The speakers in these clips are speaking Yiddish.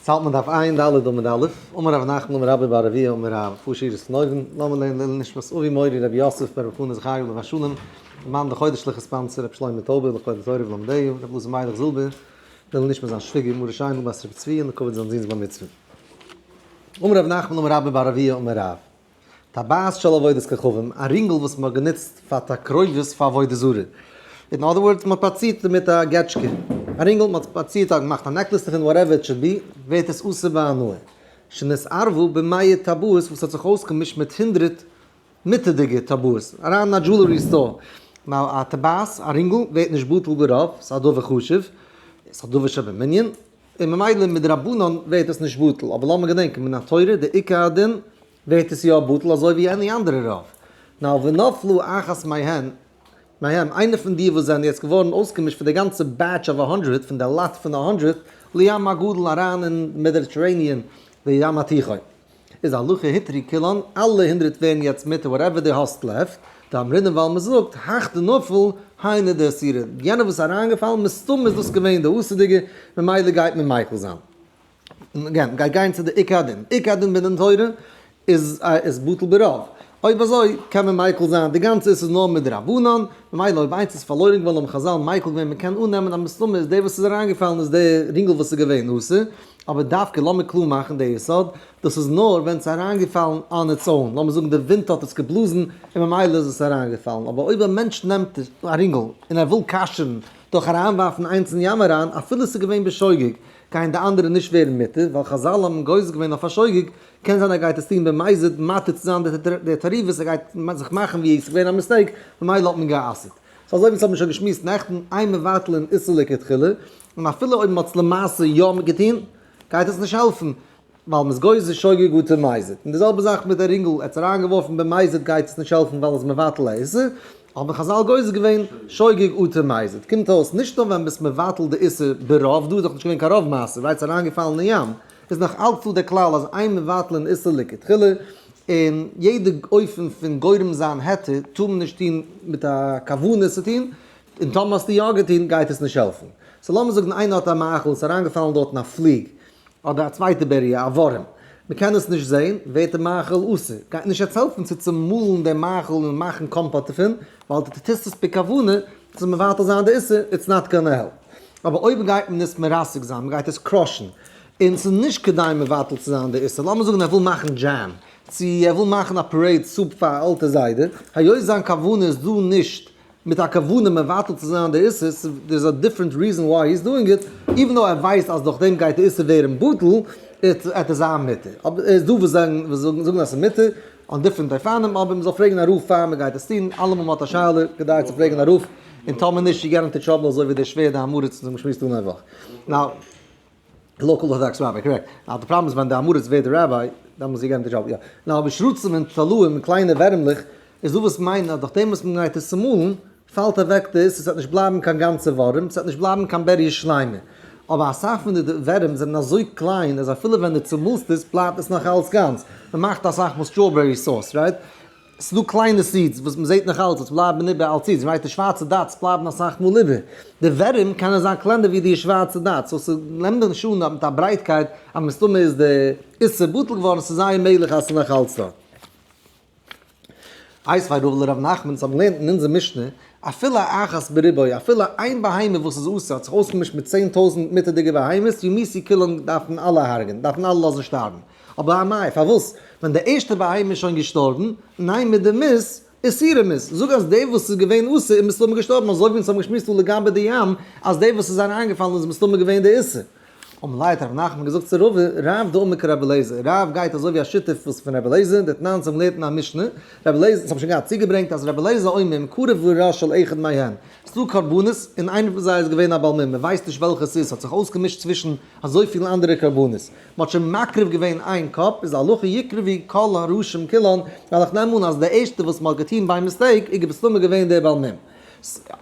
האלט מען דף עיין ד' עמוד א', אמר רב נחמן אמר רבה בר אבוה אמר רב, פאר שורות פון אויבן, לאמיר לערנען לעילוי נשמת אבי מורי רבי יוסף בר רב חנא זכרי' עליו השלום, למען די חודש'ליכע sponsor רבי שלמה טויבער לכבוד התורה ולומדיה, רבי אלעזר מיילעך זילבער, לעילוי נשמת זיין שוויגער מרת שיינדל בת רבי צבי און לכבוד זיין זון'ס בר מצוה. אמר רב נחמן אמר רבה בר אבוה אמר רב, טבעת של עבודת כוכבים, א רינגל וואס מען האט גענוצט פאר תקרובת פאר עבודה זרה. In other words, מען האט פארצירט דערמיט א געטשקע. א רינגל, מען האט פארצירט, געמאכט א necklace דערפון, whatever it should be, ווערט עס אסור בהנאה. שנתערבו במאה טבעות וואס האט זיך אויסגעמישט מיט 100 מותר'דיגע טבעות, אריין אין א jewelry store. Now א טבעת, א רינגל, ווערט נישט בטל ברוב, ס'איז א דבר חשוב, ס'איז א דבר שבמנין. און ממילא מדרבנן ווערט עס נישט בטל, אבער לאמיר געדענקען מן התורה די עיקר הדין ווערט עס יא בטל אזוי ווי any אנדערע רוב. Now ונפלו אחת מהן, מהם, איינע פון די וואס זענען יעצט געווארן אויסגעמישט פון די גאנצע batch of א הונדרעט, פון די lot פון א הונדרעט, לים הגדול אריין אין Mediterranean, די ים התיכון. איז הלכה הותרו כולן, אלע 100 ווערן יעצט מותר whatever די האסט left, דאמרינן ווייל מ'זאגט הך דנפל היינו דאסירא, יענער וואס איז אריינגעפאלן מסתמא איז דאס געווען די אסור'דיגע, ממילא גייט מען מיקל זיין. און again, מ'גייט גיין צו די עיקר הדין, עיקר הדין מן התורה איז איז בטל ברוב, אויב אזוי קען מען מיקל זיין, די גאנצע איסור איז נאר מדרבנן, ממילא אויב איינס איז פארלוירן געווארן האבן חזל מיקל געווען מ'קען אננעמען אז מסתמא איז דער וואס איז אריינגעפאלן איז דער רינגל וואס איז געווען אסור, אבער דווקא לאמיר קלאר מאכן די יסוד, דאס איז נאר ווען ס'איז אריינגעפאלן on its own, לאמיר זאגן די ווינט האט עס געבלאזן און ממילא איז עס אריינגעפאלן, אבער אויב א מענטש נעמט א רינגל און ער וויל כשר'ן דורך אריינווארפן איינס אין ים אריין, אפילו ס'איז געווען בשוגג, גייען די אנדערע נישט ווערן מותר, ווייל חזל האבן גוזר געווען אויף א שוגג, קען זיין ער גייט עס טון במזיד מתיר צו זיין די תערובות, ער גייט זיך מאכן ווי עס איז געווען א mistake, ממילא האט מען גע'אסר'ט. סאו אזוי ווי אונז האבן שוין געשמועסט נעכטן, אין מבטלין איסור לכתחילה, און אפילו אויב מ'האט עס למעשה יא געטון, גייט עס נישט העלפן, ווייל מ'איז גוזר שוגג אטו מזיד. און די זעלבע זאך מיט די רינגל, ער האט עס אריינגעווארפן במזיד גייט עס נישט העלפן ווייל עס איז מבטל א איסור, האבן חזל גוזר געווען שוגג אטו מזיד. קומט אויס, נישט נאר ווען ביסט מבטל די איסור ברוב, דא איז דאך נישט געווען קיין רוב מעשה, ווייל עס איז אריינגעפאלן אין ים, איז נאך אלץ דא דער כלל אז אין מבטלין איסור לכתחילה, און יעדע אופן פון גורם זיין היתר טאר מען נישט טון מיט א כוונה צו טון, און טאמער האסטו יא געטון גייט עס נישט העלפן. So לאמיר זאגן איינער האט א מאכל, עס איז אריינגעפאלן דארטן א פליג, אדער א צווייטע בריה, א ווארעם, מען קען עס נישט זען, ווערט די מאכל אסור. גייט נישט יעצט העלפן צו צומאלן דעם מאכל און מאכן קאמפאט דערפון, ווייל דו טוסט עס בכוונה צו מבטל זיין די איסור, it's not gonna help. אבער אויב גייט מען עס מרסק זיין, מען גייט עס crush ן, און ס'איז נישט כדי מבטל צו זיין די איסור, לאמיר זאגן ער וויל מאכן דזשעם, צו ער וויל מאכן א pureed soup פאר א אלטע זיידע, היות זיין כוונה איז דא נישט מיט א כוונה מבטל צו זיין די איסור, there is a different reason why he is doing it, even though ער ווייסט אז דורך דעם גייט די איסור ווערן בטל, עט עס זיין מותר. אבער עס איז דא וואס זאגן אז עס איז מותר, on different אופנים, אבער מען זאל פרעגן א רב פאר מען גייט עס טון, אלעמאל מען האט א שאלה כדאי צו פרעגן א רב, און טאמער נישט you get into trouble אזוי ווי דער שווער די עם הארץ וואס מען שמועסט אן א וואך. Now, local Orthodox rabbi, correct. Now די פראבלעם איז ווען די עם הארץ ווערט די rabbi, דאמאלס you get into trouble, יא. Now בשרצים און תולעים און קליינע ווערעמלעך, איז דא וואס מיינען אז דורך דעם וואס מען גייט עס צומאלן, פאלט אוועק די איסור, ס'וועט נישט בלייבן קיין גאנצע ווארעם, ס'וועט נישט בלייבן קיין בריה שלימה. אבער אסאך פון די ווערים זענען אזוי קליין אז אפילו ווען דו צומאלסט עס בלייבט עס נאך אלץ גאנץ. מען מאכט אסאך מאל strawberry sauce, right? ס'איז דא קליינע seeds וואס מען זעט נאך אלץ וואס בלייבן איבער אלץ seeds, right? די שווארצע dots בלייבן אסאך מאל איבער. די ווערים קענען זיין קלענער ווי די שווארצע dots, so ס'נעמט נישט אן מיט א ברייטקייט אז מסתמא איז די איסור בטל געווארן, ס'איז זייער מעגליך אז ס'איז נאך אלץ דארט. איתיביה רבא לרב נחמן, אונז האבן געלערנט אין אונזער משנה, אפילו אחת בריבוא, אפילו איין בהמה וואס איז אסור האט זיך אויסגעמישט מיט 10,000 מותר'דיגע בהמות, יומתו כולן דארפן אלע הרג'ען, דארפן אלע לאזן שטארבן. אבער אמאי, פארוואס? ווען די ערשטע בהמה איז שוין געשטארבן, נימא דמית, איסורא מית. זאג אז דער וואס איז געווען אסור איז מסתמא געשטארבן, אזוי ווי אונז האבן געשמועסט דא לגבי די ים, אז דער וואס איז אריינגעפאלן איז מסתמא געווען די איסור. אמר ליה האט רב נחמן געזאגט צו רבא, רב דאמר כרבי אליעזר, רב גייט אזוי ווי א שותף וואס פון רבי אליעזר, דתנן אונז האבן געלערנט אין א משנה, רבי אליעזר, אונז האבן שוין געהאט צוגעברענגט אז רבי אליעזר אומר אם קרב הראש של אחד מהן, ס'דא קרבנות און איינער פון זיי איז געווען א בעל מום, מ'ווייסט נישט וועלכע ס'איז, ס'האט זיך אויסגעמישט צווישן אזויפיל אנדערע קרבנות, מ'האט שוין מקריב געווען איין קאפ, איז הלכה יקרבו כל הראשים כולן, ווייל איך נעם אן אז די ערשטע וואס מ'האט געטון by mistake איז מסתמא געווען דער בעל מום.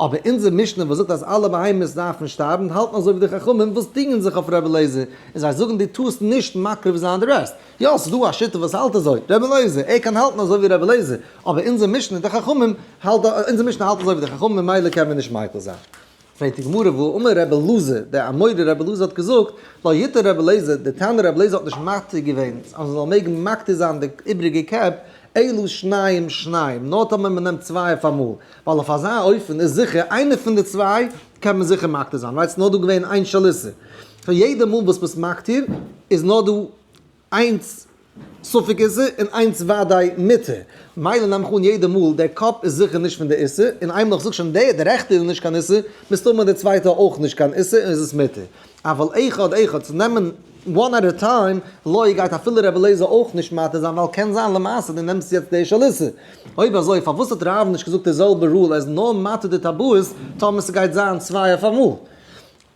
אבער אונזער משנה וואס זאגט אז אלע בהמות דארפן שטארבן האלטן אזוי ווי די חכמים וואס דינגען זיך אויף רבי אליעזר און זיי זאגן דו טארסט נישט מקריב זיין די rest. יא ס'איז דא א שיטה וואס האלט אזוי, רבי אליעזר, ער קען האלטן אזוי ווי רבי אליעזר, אבער אונזער משנה די חכמים האלט אונזער משנה האלט אזוי ווי די חכמים ממילא קען מען נישט מיקל זיין. פרעגט די גמרא, והאמר רבי אלעזר, דער אמורא רבי אלעזר האט געזאגט, לא התיר רבי אליעזר, דער תנא רבי אליעזר האט נישט מתיר געווען אז מען זאל מעגן מקטיר זיין די איבריגע קעפ, אלא שניים שניים, נאר טאמער מען נעמט צוויי אויף אמאל, ווייל אויף אזא אופן איז זיכער איינער פון די צוויי קען מען זיכער מקטיר זיין, ווייל עס איז נאר דא געווען איין של איסור, so יעדע מאל וואס מ'איז מקטיר איז נאר דא איינס ספק איסור און איינס וודאי מותר, מילא נעם איך אן יעדע מאל דער קאפ איז זיכער נישט פון די איסור, און איינמאל איך זאג שוין דער די רעכטע איז נישט קיין איסור, מסתמא די צווייטע אויך נישט קיין איסור און איז עס מותר. אבל אחד אחד צו נעמען one at a time לא גייט אפילו רבי אליעזר אויך נישט מתיר זיין ווייל קען זיין למעשה דו נעמסט יעצט די של איסור. אויב אזוי פארוואס האט רב נישט געזאגט די זעלבע rule ער איז נאר מתיר די טבעות טאמער ס'גייט זיין צוויי אויף אמאל?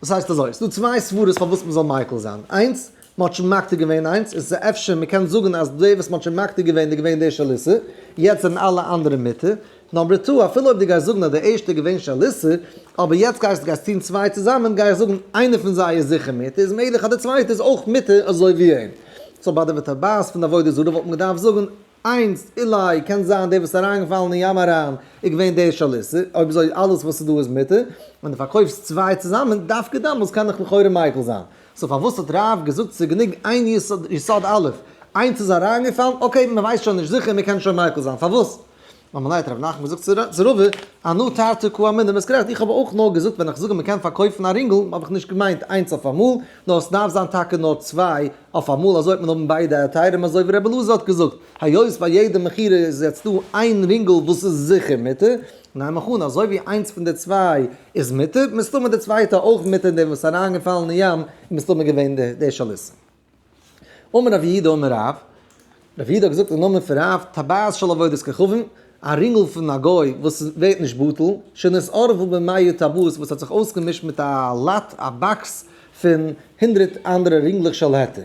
דאס הייסט אזוי, ס'דא צוויי סברות פארוואס מ'זאל מיקל זיין, איינס, מ'האט שוין מקטיר געווען איינס, און ס'איז אפשר מ'קען זאגן אז די וואס מ'האט שוין מקטיר געווען איז געווען די של איסור, יעצט זענען אלע אנדערע מותר. number two, אפילו אויב דו גייסט זאגן אז די ערשטע איז געווען של איסור, אבער יעצט גייסטו גייסט טון צוויי צוזאמען, גיי איך זאגן איינער פון זיי איז זיכער מותר, איז מעגליך אז די צווייטע איז אויך מותר אזוי ווי אים. so ביי די וטבעת פון די עבודה זרה וואלט מען געדארפט זאגן איינס, אולי קען זיין דער וואס איז אריינגעפאלן אין ים אריין איז געווען דער של איסור, אויב אזוי אלעס וואס איז דא איז מותר, ווען דו פארקויפסט צוויי צוזאמען דווקא דאמאלס קען איך לכאורה מיקל זיין. so פארוואס האט רב געזאגט ס'איז גענוג איין יסוד, יסוד א', איינס איז אריינגעפאלן, okay מ'ווייסט שוין נישט זיכער מ'קען שוין מיקל זיין, פארוואס? אמר ליה האט רב נחמן געזאגט צו רבא, אנא תרתי קא אמינא, ביסט גערעכט, איך האב אויך נאר געזאגט ווען איך זאג אז מ'קען פארקויפן א רינגל האב איך נישט געמיינט איינס אויף אמאל, נאר עס דארף זיין טאקע נאר צוויי אויף אמאל אזוי וועט מען האבן ביידע היתרים אזוי ווי רבי אלעזר האט געזאגט, היות ביי יעדע מכירה איז יעצט דא איין רינגל וואס איז זיכער מותר, נעם איך אן אזוי ווי איינס פון די צוויי איז מותר, מסתמא די צווייטע אויך מותר און דער וואס איז אריינגעפאלן אין ים איז מסתמא געווען דער של איסור. אמר רב יהודה אמר רב, רב יהודה האט געזאגט אין נאמען פון רב, טבעת של עבודת כוכבים, א רינגל פון א גוי וואס ווערט נישט בטל, שנתערבה במאה טבעות וואס האט זיך אויסגעמישט מיט א lot, א box פון הונדרעט אנדערע רינגלעך של היתר.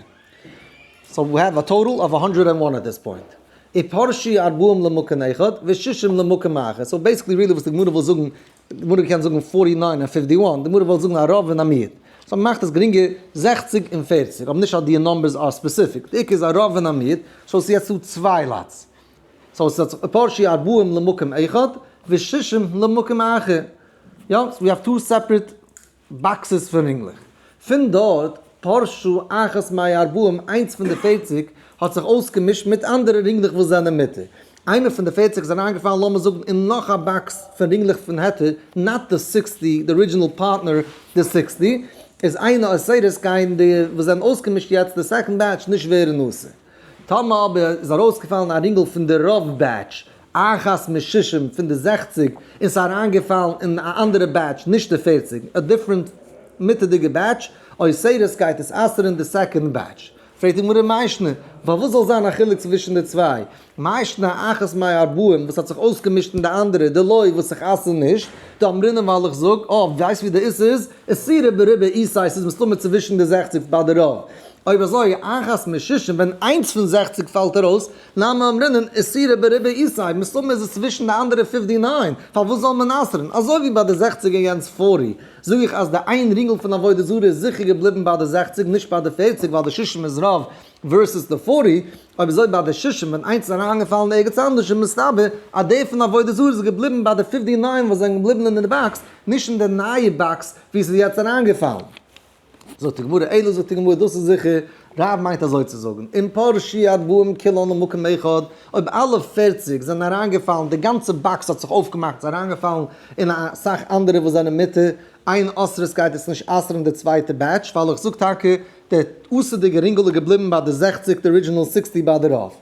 so we have a total of 101 at this point. ופרשו ארבעים למקום אחד ושישים למקום אחר. so basically really וואס די גמרא וויל זאגן, די גמרא קען זאגן 49 און 51, די גמרא וויל זאגן א רוב און א מיעוט. so מ'מאכט עס גרינגער 60 און 40, אבער נישט אז די numbers are specific. די עיקר איז א רוב און א מיעוט, so ס'איז יעצט דא צוויי lots. so ס'איז ופרשו ארבעים למקום אחד ושישים למקום אחר. יא, so we have two separate boxes פון רינגלעך. פון דארט פרשה אחת מארבעים, איינס פון די 40 האט זיך אויסגעמישט מיט אנדערע רינגלעך וואס זענען מותר. איינער פון די 40 איז אריינגעפאלן לאמיר זאגן אין נאך א box פון רינגלעך פון היתר, not די 60, די original partner די 60, איז אינה אוסרת גייען די וואס זענען אויסגעמישט יעצט די second batch נישט ווערן אסור. טאמער אבער איז ארויסגעפאלן א רינגל פון די רוב batch, אחת משישים פון די 60, און ס'איז אריינגעפאלן אין א אנדערע batch, נישט די 40, א different מותר'דיגע batch, אוסרת גייט עס אסר'ן די second batch. פרעגט די גמרא מאי שנא, פארוואס זאל זיין א חילוק צווישן די צוויי? מאי שנא אחת מארבעים וואס האט זיך אויסגעמישט אין די אנדערע, דלא וואס איך אסר נישט, דאמרינן ווייל איך זאג, אה, ווייסט ווי די איסור איז? איסורא ברובא איתיה, ס'איז מסתמא צווישן די 60 ביי די רוב. אויב אזוי, אחת משישים, ווען איינס פון 60 פאלט ארויס, נמי אמרינן איסורא ברובא איתיה, מסתמא איז עס צווישן די אנדערע 59, פארוואס זאל מען אסר'ן? אזוי ווי ביי די 60 against 40, זאג איך אז די איין רינגל פון עבודה זרה איז זיכער געבליבן ביי די 60 נישט ביי די 40 ווייל די שישים איז רוב versus די 40, אויב אזוי ביי די שישים ווען איינס איז אריינגעפאלן ערגעץ אנדערש איז מסתבר אז די פון עבודה זרה איז געבליבן ביי די 59 וואס זענען געבליבן אין די box, נישט אין די נייע box וואו עס איז יעצט אריינגעפאלן. זאגט די גמרא, אלא זאגט די גמרא, דאס איז זיכער, רב מיינט אזוי צו זאגן, אם פרשו ארבעים כולן למקום אחד, אויב אלע 40 זענען אריינגעפאלן, די גאנצע box האט זיך אויפגעמאכט, איז אריינגעפאלן אין אסאך אנדערע וואס זענען מותר, אין אוסרת גייט עס נישט אסר'ן די צווייטע batch, ווייל איך זאג טאקע, דער אסור'דיגע רינגל איז געבליבן ביי די 60, די original 60 ביי די רוב.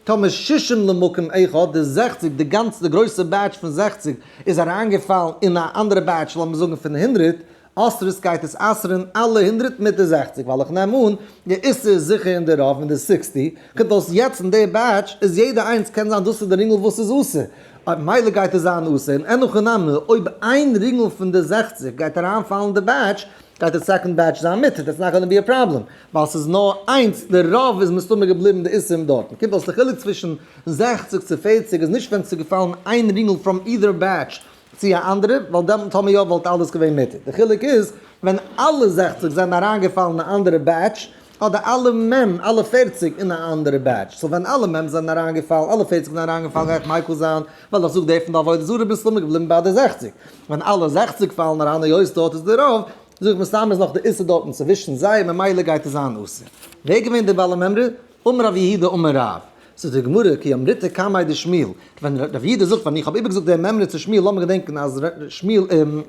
טאמער שישים למקום אחד, די 60, די גאנצע, די גרויסע batch פון 60 איז אריינגעפאלן אין א אנדערע batch, לאמיר זאגן פון 100, אסרת גייט עס אסר'ן אלע 100 מיט די 60, ווייל איך נעם אן, די איסור איז זיכער אין די רוב אין די 60, קומט אויס יעצט אין די batch איז יעדע איינס קען זיין דאס איז די רינגל וואס איז אסור, אויב מילא גייט עס זיין אסור, און אין הכי נמי, אויב איין רינגל פון די 60 גייט אריינפאלן אין די batch, גייט די second batch זיין מותר, that's not gonna be a problem, ווייל ס'איז נאר איינס, די רוב איז מסתמא געבליבן די איסורים דארטן, קומט אויס די חילוק צווישן 60 צו 40 איז נישט ווען ס'איז געפאלן איין רינגל from either batch צו א אנדערע, ווייל דעמאלט טאמער יא וואלט אלעס געווען מותר. די חילוק איז ווען אלע 60 זענען אריינגעפאלן אין א אנדערע batch, אדער אלע מ', אלע 40 אין א אנדערע batch. So ווען אלע מ' זענען אריינגעפאלן, אלע 40 זענען אריינגעפאלן, גיי איך מיקל זיין, ווייל איך זאג די פון די עבודה זרה ביסטו געבליבן ביי די 60. ווען אלע 60 פאלן אריין, היות דארט איז די רוב, זאג איך מסתם איז נאך די איסור דארטן צווישן זיי, ממילא גייט עס זיין אסור. ווער געווען דער בעל המימרא? אמר רב יהודה אמר רב. זאגט די גמרא, כי אמריתה קמיה דשמואל. ווען רב יהודה זאגט, ווען איך האב איבערגעזאגט דער מימרא צו שמואל, לאמיר געדענקען אז שמואל,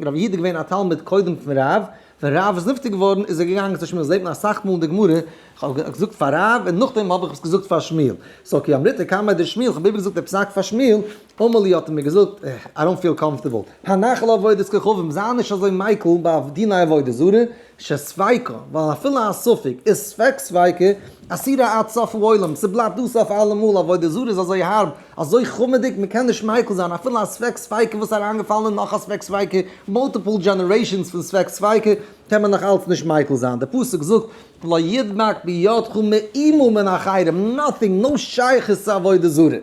רב יהודה איז געווען א תלמיד קודם פון רב, ווען רב איז נפטר געווארן איז ער געגאנגען צו שמואל, זעט מען אסאך מאל אין די גמרא, איך האב געזאגט פאר רב און נאכדעם האב איך עס געזאגט פאר שמואל. So כי אמריתה קמיה דשמואל, איך האב איבערגעזאגט די פסק פאר שמואל, אמר לי האט ער מיר געזאגט, I don't feel comfortable. הנח לעבודת כוכבים, זיי נישט אזוי מיקל ביי דיני עבודה זרה, שספיקא, ווייל אפילו א ספק איז ספק ספיקא, אסירה עד סוף העולם, ס'בלייבט דאס אויף אלעמאל, עבודה זרה איז אזוי הארב, אזוי חמור'דיג, מ'קען נישט מיקל זיין, אפילו א ספק ספיקא וואס איז אריינגעפאלן אין נאך א ספק ספיקא, multiple generations פון ספק ספיקא, קען מען נאך אלץ נישט מיקל זיין, דער פסוק זאגט, לא ידבק בידך מאומה מן החרם, nothing, no שייכות צו עבודה זרה.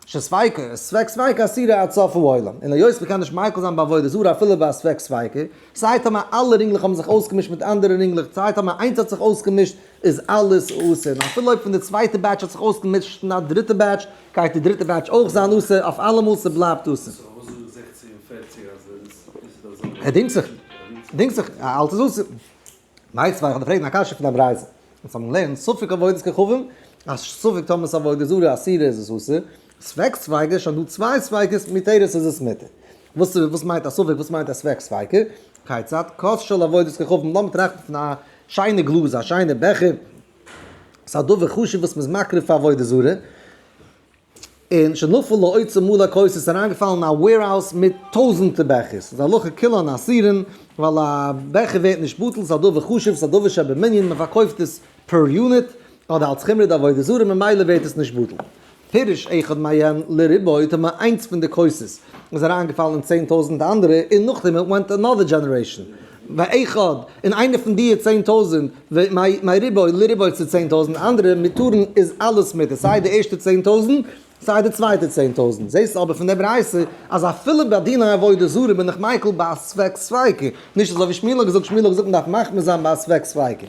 שספיקא, ספק ספיקא אסירה עד סוף העולם. און היות מ'קען נישט מיקל זיין ביי עבודה זרה אפילו ביי א ספק ספיקא, סיי טאמער אלע רינגלעך האבן זיך אויסגעמישט מיט אנדערע רינגלעך, סיי טאמער איינס האט זיך אויסגעמישט, איז אלעס אסור. און אפילו אויב פון די צווייטע batch האט זיך אויסגעמישט אין א דריטע batch, גייט די דריטע batch אויך זיין אסור, אויף אלעמאל ס'בלייבט אסור. So וואס זאגט 60 און 40 אז עס איז אזוי? ער דינגט זיך. דינגט זיך, אלץ איז אסור. מיתיבי, איך האב געפרעגט א קשיא פון א ברייתא. אונז האבן געלערנט ספק עבודת כוכבים, אז ספק טאמער איז עבודה זרה אסירה איז עס אסור, ספק ספיקא, שוין דא צוויי ספיקות, מותרת איז עס מותר. וואס וואס מיינט א ספק, וואס מיינט א ספק ספיקא? כיצד? כוס של עבודת כוכבים, לאמיר טראכטן פון א שיינע גלאז, א שיינע בעכער, ס'איז א דבר חשוב וואס מ'איז מקריב פאר עבודה זרה, און שנפל לאוצר מלא כוסות איז אריינגעפאלן אין א warehouse מיט טויזענטער בעכערס, איז הלכה כולן אסורין, ווייל א בעכער ווערט נישט בטל, ס'איז א דבר חשוב, ס'איז א דבר שבמנין, מען פארקויפט עס per unit, אדער אלס חומרא דעבודה זרה, ממילא ווערט עס נישט בטל. פירש אחד מהן לריבוי, טאמער איינס פון די כוסות איז אריינגעפאלן אין 10,000 אנדערע, און נאכדעם it went another generation, ואחד, און איינער פון די 10,000, מריבוי לריבוי צו 10,000 אנדערע, מותרין איז אלעס מותר, סיי די ערשטע 10,000, סיי די צווייטע 10,000. זעסט אבער פון דער ברייתא, אז אפילו ביי דיני עבודה זרה בין איך מיקל ביי א ספק ספיקא. נישט אזוי ווי שמואל האט געזאגט, שמואל האט געזאגט מען דארף מחמיר זיין ביי א ספק ספיקא.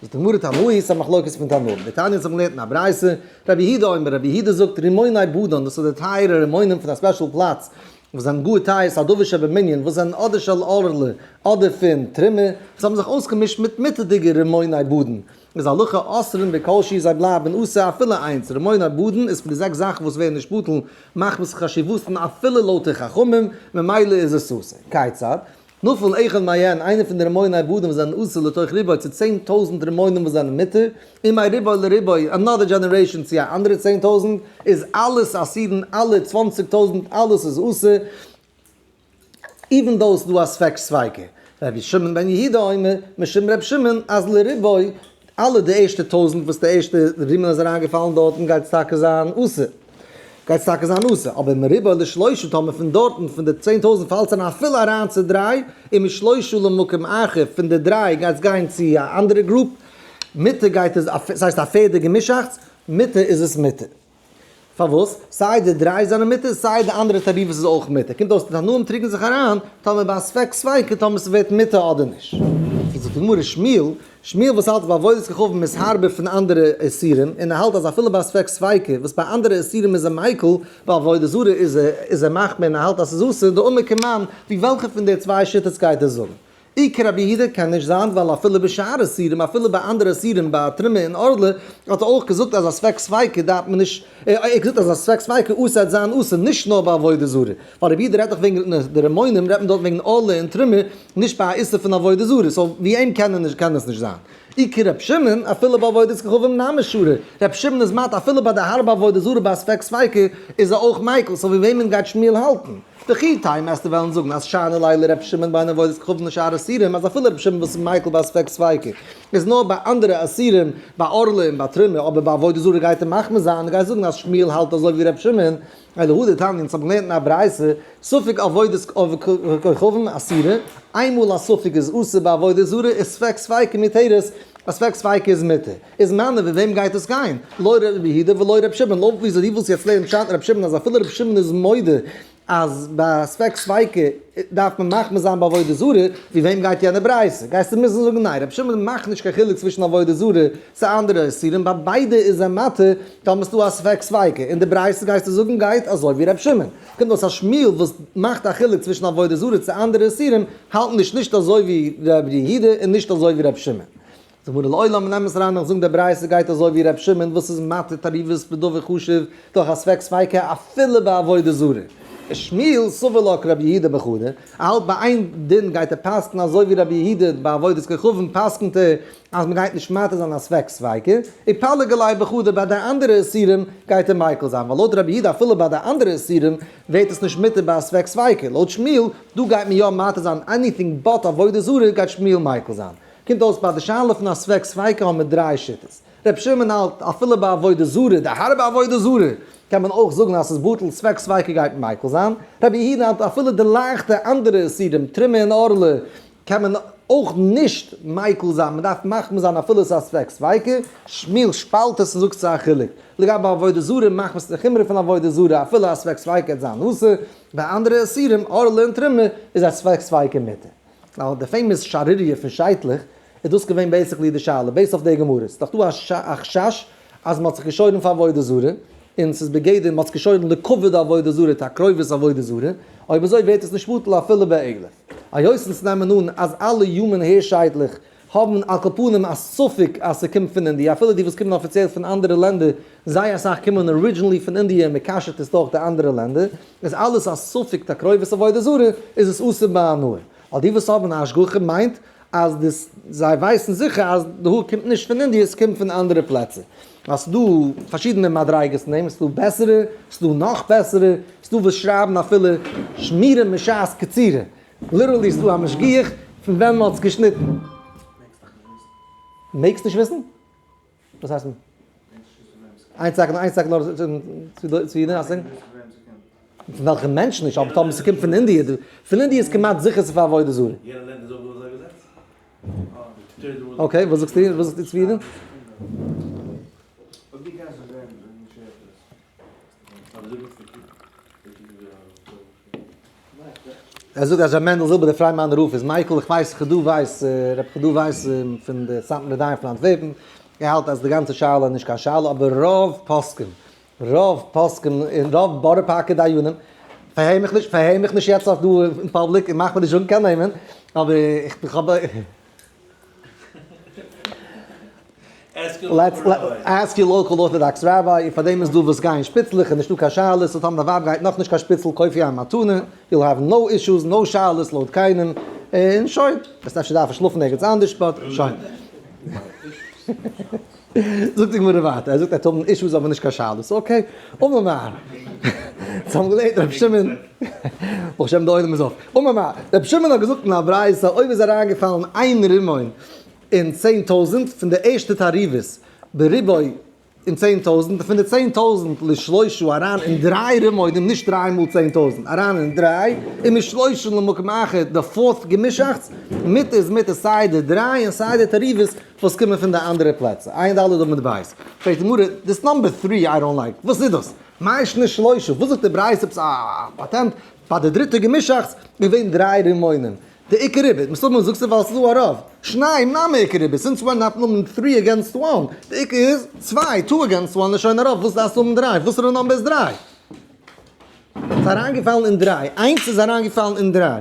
זאגט די גמרא תנאי, ס'איז א מחלוקת פון תנאים. דתניא האט זיך געלערנט אין א ברייתא, רבי יהודה אומר, רבי יהודה זאגט, רימוני בדן, דאס איז די טייערע רימונים פון א special פלאץ, וואס זענען גאר טייער, ס'איז א דבר שבמנין, וואס זענען אדער של ערלה אדער פון תרומה, וואס האבן זיך אויסגעמישט מיט מותר'דיגע רימוני בדן, איז הלכה אוסרין בכל שהוא זיי בלייבן אסור אפילו איינס, רימוני בדן איז פון די זעקס זאכן וואס ווערן נישט בטל מחמת חשיבותן אפילו לויט די חכמים, ממילא איז עס אסור. כיצד? נפל אחד מהן, איינער פון די רימוני בדן וואס זענען אסור לתוך ריבוא צו 10,000 רימונים וואס זענען מותר, און מריבוא לריבוא, another generation צו א אנדערע 10,000, איז אלעס אסורין, אלע 20,000, אלעס איז אסור, even though ס'איז דא א ספק ספיקא. רבי שמעון בן יהודה אומר, משום רבי שמעון, אז לריבוא, אלע די ערשטע טויזנט וואס די ערשטע רימון איז אריינגעפאלן דארטן גייט עס טאקע זיין אסור. גייט עס טאקע זיין אסור. אבער מריבוא לשלושה טאמער פון דארטן פון די 10,000 פאלט עס אריין אפילו אריין צו דריי, און משלושה למקום אחר פון די דריי גייט עס גיין צו א אנדערע group, מותר גייט עס, ס'הייסט א פערדע געמישאכטס, מותר איז עס מותר. פארוואס? סיי די דריי זענען מותר, סיי די אנדערע תערובות איז אויך מותר. קומט אויס די תנאים קריגן זיך אריין, טאמער ביי א ספק ספיקא טאמער ס'ווערט מותר אדער נישט. זאגט די גמרא שמואל, שמואל וואס האלט ביי עבודת כוכבים איז הארבער פון אנדערע איסורים, און ער האלט אז אפילו ביי א ספק ספיקא, וואס ביי אנדערע איסורים איז ער מיקל, ביי עבודה זרה איז ער מחמיר און ער האלט אז ס'איז אסור, דאמר כמאן, ווי וועלכע פון די צוויי שיטות גייט ער זאגן? אי כרבי יהודה קען נישט זיין ווייל אפילו בשאר איסורים אפילו ביי אנדערע איסורים ביי תרומה און ערלה האט ער אויך געזאגט אז א ספק ספיקא דארף מען נישט, ער האט געזאגט אז א ספק ספיקא אסור וועט זיין אסור נישט נאר ביי עבודה זרה, ווייל רבי יהודה רעדט דאך וועגן די רימונים רעדט מען דארט וועגן ערלה און תרומה נישט ביי א איסור פון עבודה זרה, so ווי אים קען נישט קען עס נישט זיין. אי כרבי שמעון אפילו ביי עבודת כוכבים נמי שרי, רבי שמעון איז מתיר אפילו ביי די הארבע עבודה זרה ביי א ספק ספיקא איז ער אויך מיקל, so ווי וועמען גייט שמואל האלטן? וכי תימא וועסטו וועלן זאגן אז שאני ליה לר' שמעון בין עבודת כוכבים לשאר איסורים אז אפילו ר' שמעון וואס איז מיקל ביי ספק ספיקא איז נאר ביי אנדערע איסורים ביי ערלה און ביי תרומה אבער ביי עבודה זרה גייט ער מחמיר זיין און גייט זאגן אז שמואל האלט אזוי ווי ר' שמעון אלא הא דתניא אונז האבן געלערנט אין א ברייתא ספק עבודת כוכבים אסירה איינמאל א ספק איז אסור ביי עבודה זרה איז ספק ספיקא מותרת א ספק ספיקא איז מותר. איז מני ווי וועם גייט עס גיין? לא רבי יהודה ולא רבי שמעון, לויט וויאזוי דו ווילסט יעצט לערנען פשט אין רבי שמעון אז אפילו רבי שמעון איז מודה. אז ביי ספק ספיקא דארף מען מחמיר זיין ביי עבודה זרה, ווי וועם גייט יענע ברייתא? גייסטו מוזן זאגן ניין, רבי שמעון מאכט נישט קיין חילוק צווישן עבודה זרה צו אנדערע איסורים, ביי ביידע איז ער מתיר טאמער ס'דא א ספק ספיקא, און די ברייתא גייסטו זאגן גייט אזוי ווי רבי שמעון. קומט אויס אז שמואל וואס מאכט א חילוק צווישן עבודה זרה צו אנדערע איסורים האלט נישט נישט אזוי ווי רבי יהודה און נישט אזוי ווי רבי שמעון. זאג מיר לעולם נעם עס אריין איך זאג די ברייתא גייט אזוי ווי ר' שמעון וואס איז מתיר תערובות בדבר חשוב דורך א ספק ספיקא אפילו ביי עבודה זרה. שמואל סבר לה כרבי יהודה בחדא, ער האלט ביי איין דין גייט ער פסק'ן אזוי ווי רבי יהודה ביי עבודת כוכבים פסק'נט ער אז מען גייט נישט מתיר זיין א ספק ספיקא, ופליג עליה בחדא ביי די אנדערע איסורים גייט ער מיקל זיין ווייל לויט רבי יהודה אפילו ביי די אנדערע איסורים ווערט עס נישט מותר ביי א ספק ספיקא, לויט שמואל דא גייט מען יא מתיר זיין anything but עבודה זרה גייט שמואל מיקל זיין. קומט אויס ביי די שאלה פון א ספק ספיקא האבן מיר דריי שיטות. ר' שמעון האלט אפילו ביי עבודה זרה, די הארבע עבודה זרה, קען מען אויך זאגן אז ס'איז בטל, ספק ספיקא גייט מיקל זיין. רבי יהודה האלט אפילו די לייכטע אנדערע איסורים, תרומה און ערלה, קען מען אויך נישט מיקל זיין, מען דארף מחמיר זיין אפילו ס'איז א ספק ספיקא. שמואל שפאלט עס און זאגט ס'איז א חילוק. לגבי עבודה זרה מאכט מען די חומרא פון עבודה זרה אפילו א ספק ספיקא וועט זיין אסור, ביי אנדערע איסורים, ערלה און תרומה, איז א ספק ספיקא מותר. ווייל די famous שערוריה פון שייטלעך איז דאס געווען basically די שאלה based אויף די גמרא, ס'איז דאך דא א חשש אז מ'האט זיך געשוירן פאר עבודה זרה, און ס'איז בגדר מ'האט זיך געשוירן לכבוד עבודה זרה תקרובת עבודה זרה, אויב אזוי ווערט עס נישט בטל אפילו באלף. היות אונז נעמען אן אז אלע human hair שייטלעך האבן על כל פנים א ספק אז ס'קומט פון אינדיע, אפילו די וואס קומען אפיציעל פון אנדערע לענדער, זייער אסאך קומען originally פון אינדיע און מ'קשר'ט עס דורך די אנדערע לענדער, איז אלעס א ספק תקרובת עבודה זרה, איז עס אסור בהנאה. ווייל די וואס האבן א השגחה מיינט אז די זיי ווייסן זיכער אז די האר קומט נישט פון אינדיע עס קומט פון אנדערע פלעצער. ווייל ס'איז דא פארשידענע מדריגות אין דעם, ס'איז דא בעסערע, ס'איז דא נאך בעסערע, ס'איז דא וואס שרייבן אפילו שמירה משעת קצירה. literally איז דא א משגיח פון ווען מ'האט עס געשניטן. מעגסט נישט וויסן? וואס הייסט? איין second, איין second נאר צו יעדער א second. פון וועלכע מענטש נישט, אבער טאמער ס'קומט פון אינדיע, פון אינדיע איז כמעט זיכער ס'איז פאר עבודה זרה. okay, וואס זאגסטו? וואס זאגסטו צו יעדער? ער זאגט אז ר' מענדל זילבער דער פריימאנער רב איז מיקל, איך ווייס כדו ווייס, ר' כדו ווייס פון די סאטמארע דיין פון אנטווערפן, ער האלט אז די גאנצע שאלה איז נישט קיין שאלה, אבער רוב פוסקים, רוב פוסקים און רוב בארא פארקער דיינים, פארהער מיך נישט, פארהער מיך נישט יעצט אויף דא אין public און מאך מיר נישט זאגן קיין נעמען, אבער איך האב. Ask your local Orthodox rabbi, און פאר דעם איז דא וואס גייען שפיצלעך און נישטא קיין שאלות, סאו טאמער דיין ווייב גייט נאכנישט קיין שפיצל קויף איר א מתנה, you'll have no issues, no שאלות לויט קיינעם, און שוין. וועסט אפשר דארפן שלאפן ערגעץ אנדערש but שוין. זאגט די גמרא ווייטער, ער זאגט ער וועט האבן issues אבער נישט קיין שאלות, okay, אמר מר. זיי האבן געלערנט רבי שמעון, ברוך השם די עולם איז אויף, אמר מר, רבי שמעון האט געזאגט אין א ברייתא אויב איז אריינגעפאלן איין רימון אין 10,000 פון די ערשטע תערובות בריבוי אין 10,000, פון די 10,000 לשלושה אריין אין דריי רימונים, נישט דריי מאל 10,000, אריין אין דריי, און משלושה למקום אחר, די fourth געמישאכטס, מיט איז מיט איז סיי די דריי און סיי די תערובות וואס קומען פון די אנדערע פלעצער. עיין ד' עמוד בית. פרעגט די גמרא, this number three I don't like, וואס איז דאס? מאי שנא שלושה? וואס זאגט די ברייתא עפעס א פאטענט? ביי די דריטע געמישאכטס איז געווען דריי רימונים. די עיקר ריבית, מסתמא זאגסטו ווייל ס'איז דא א רוב. שניים נמי עיקר ריבית, since when דארף מען האבן three against one? די עיקר איז צוויי, two against one איז שוין א רוב, וואס דארפסטו האבן דריי? וואסערע number איז דריי? ס'איז אריינגעפאלן אין דריי, איינס איז אריינגעפאלן אין דריי.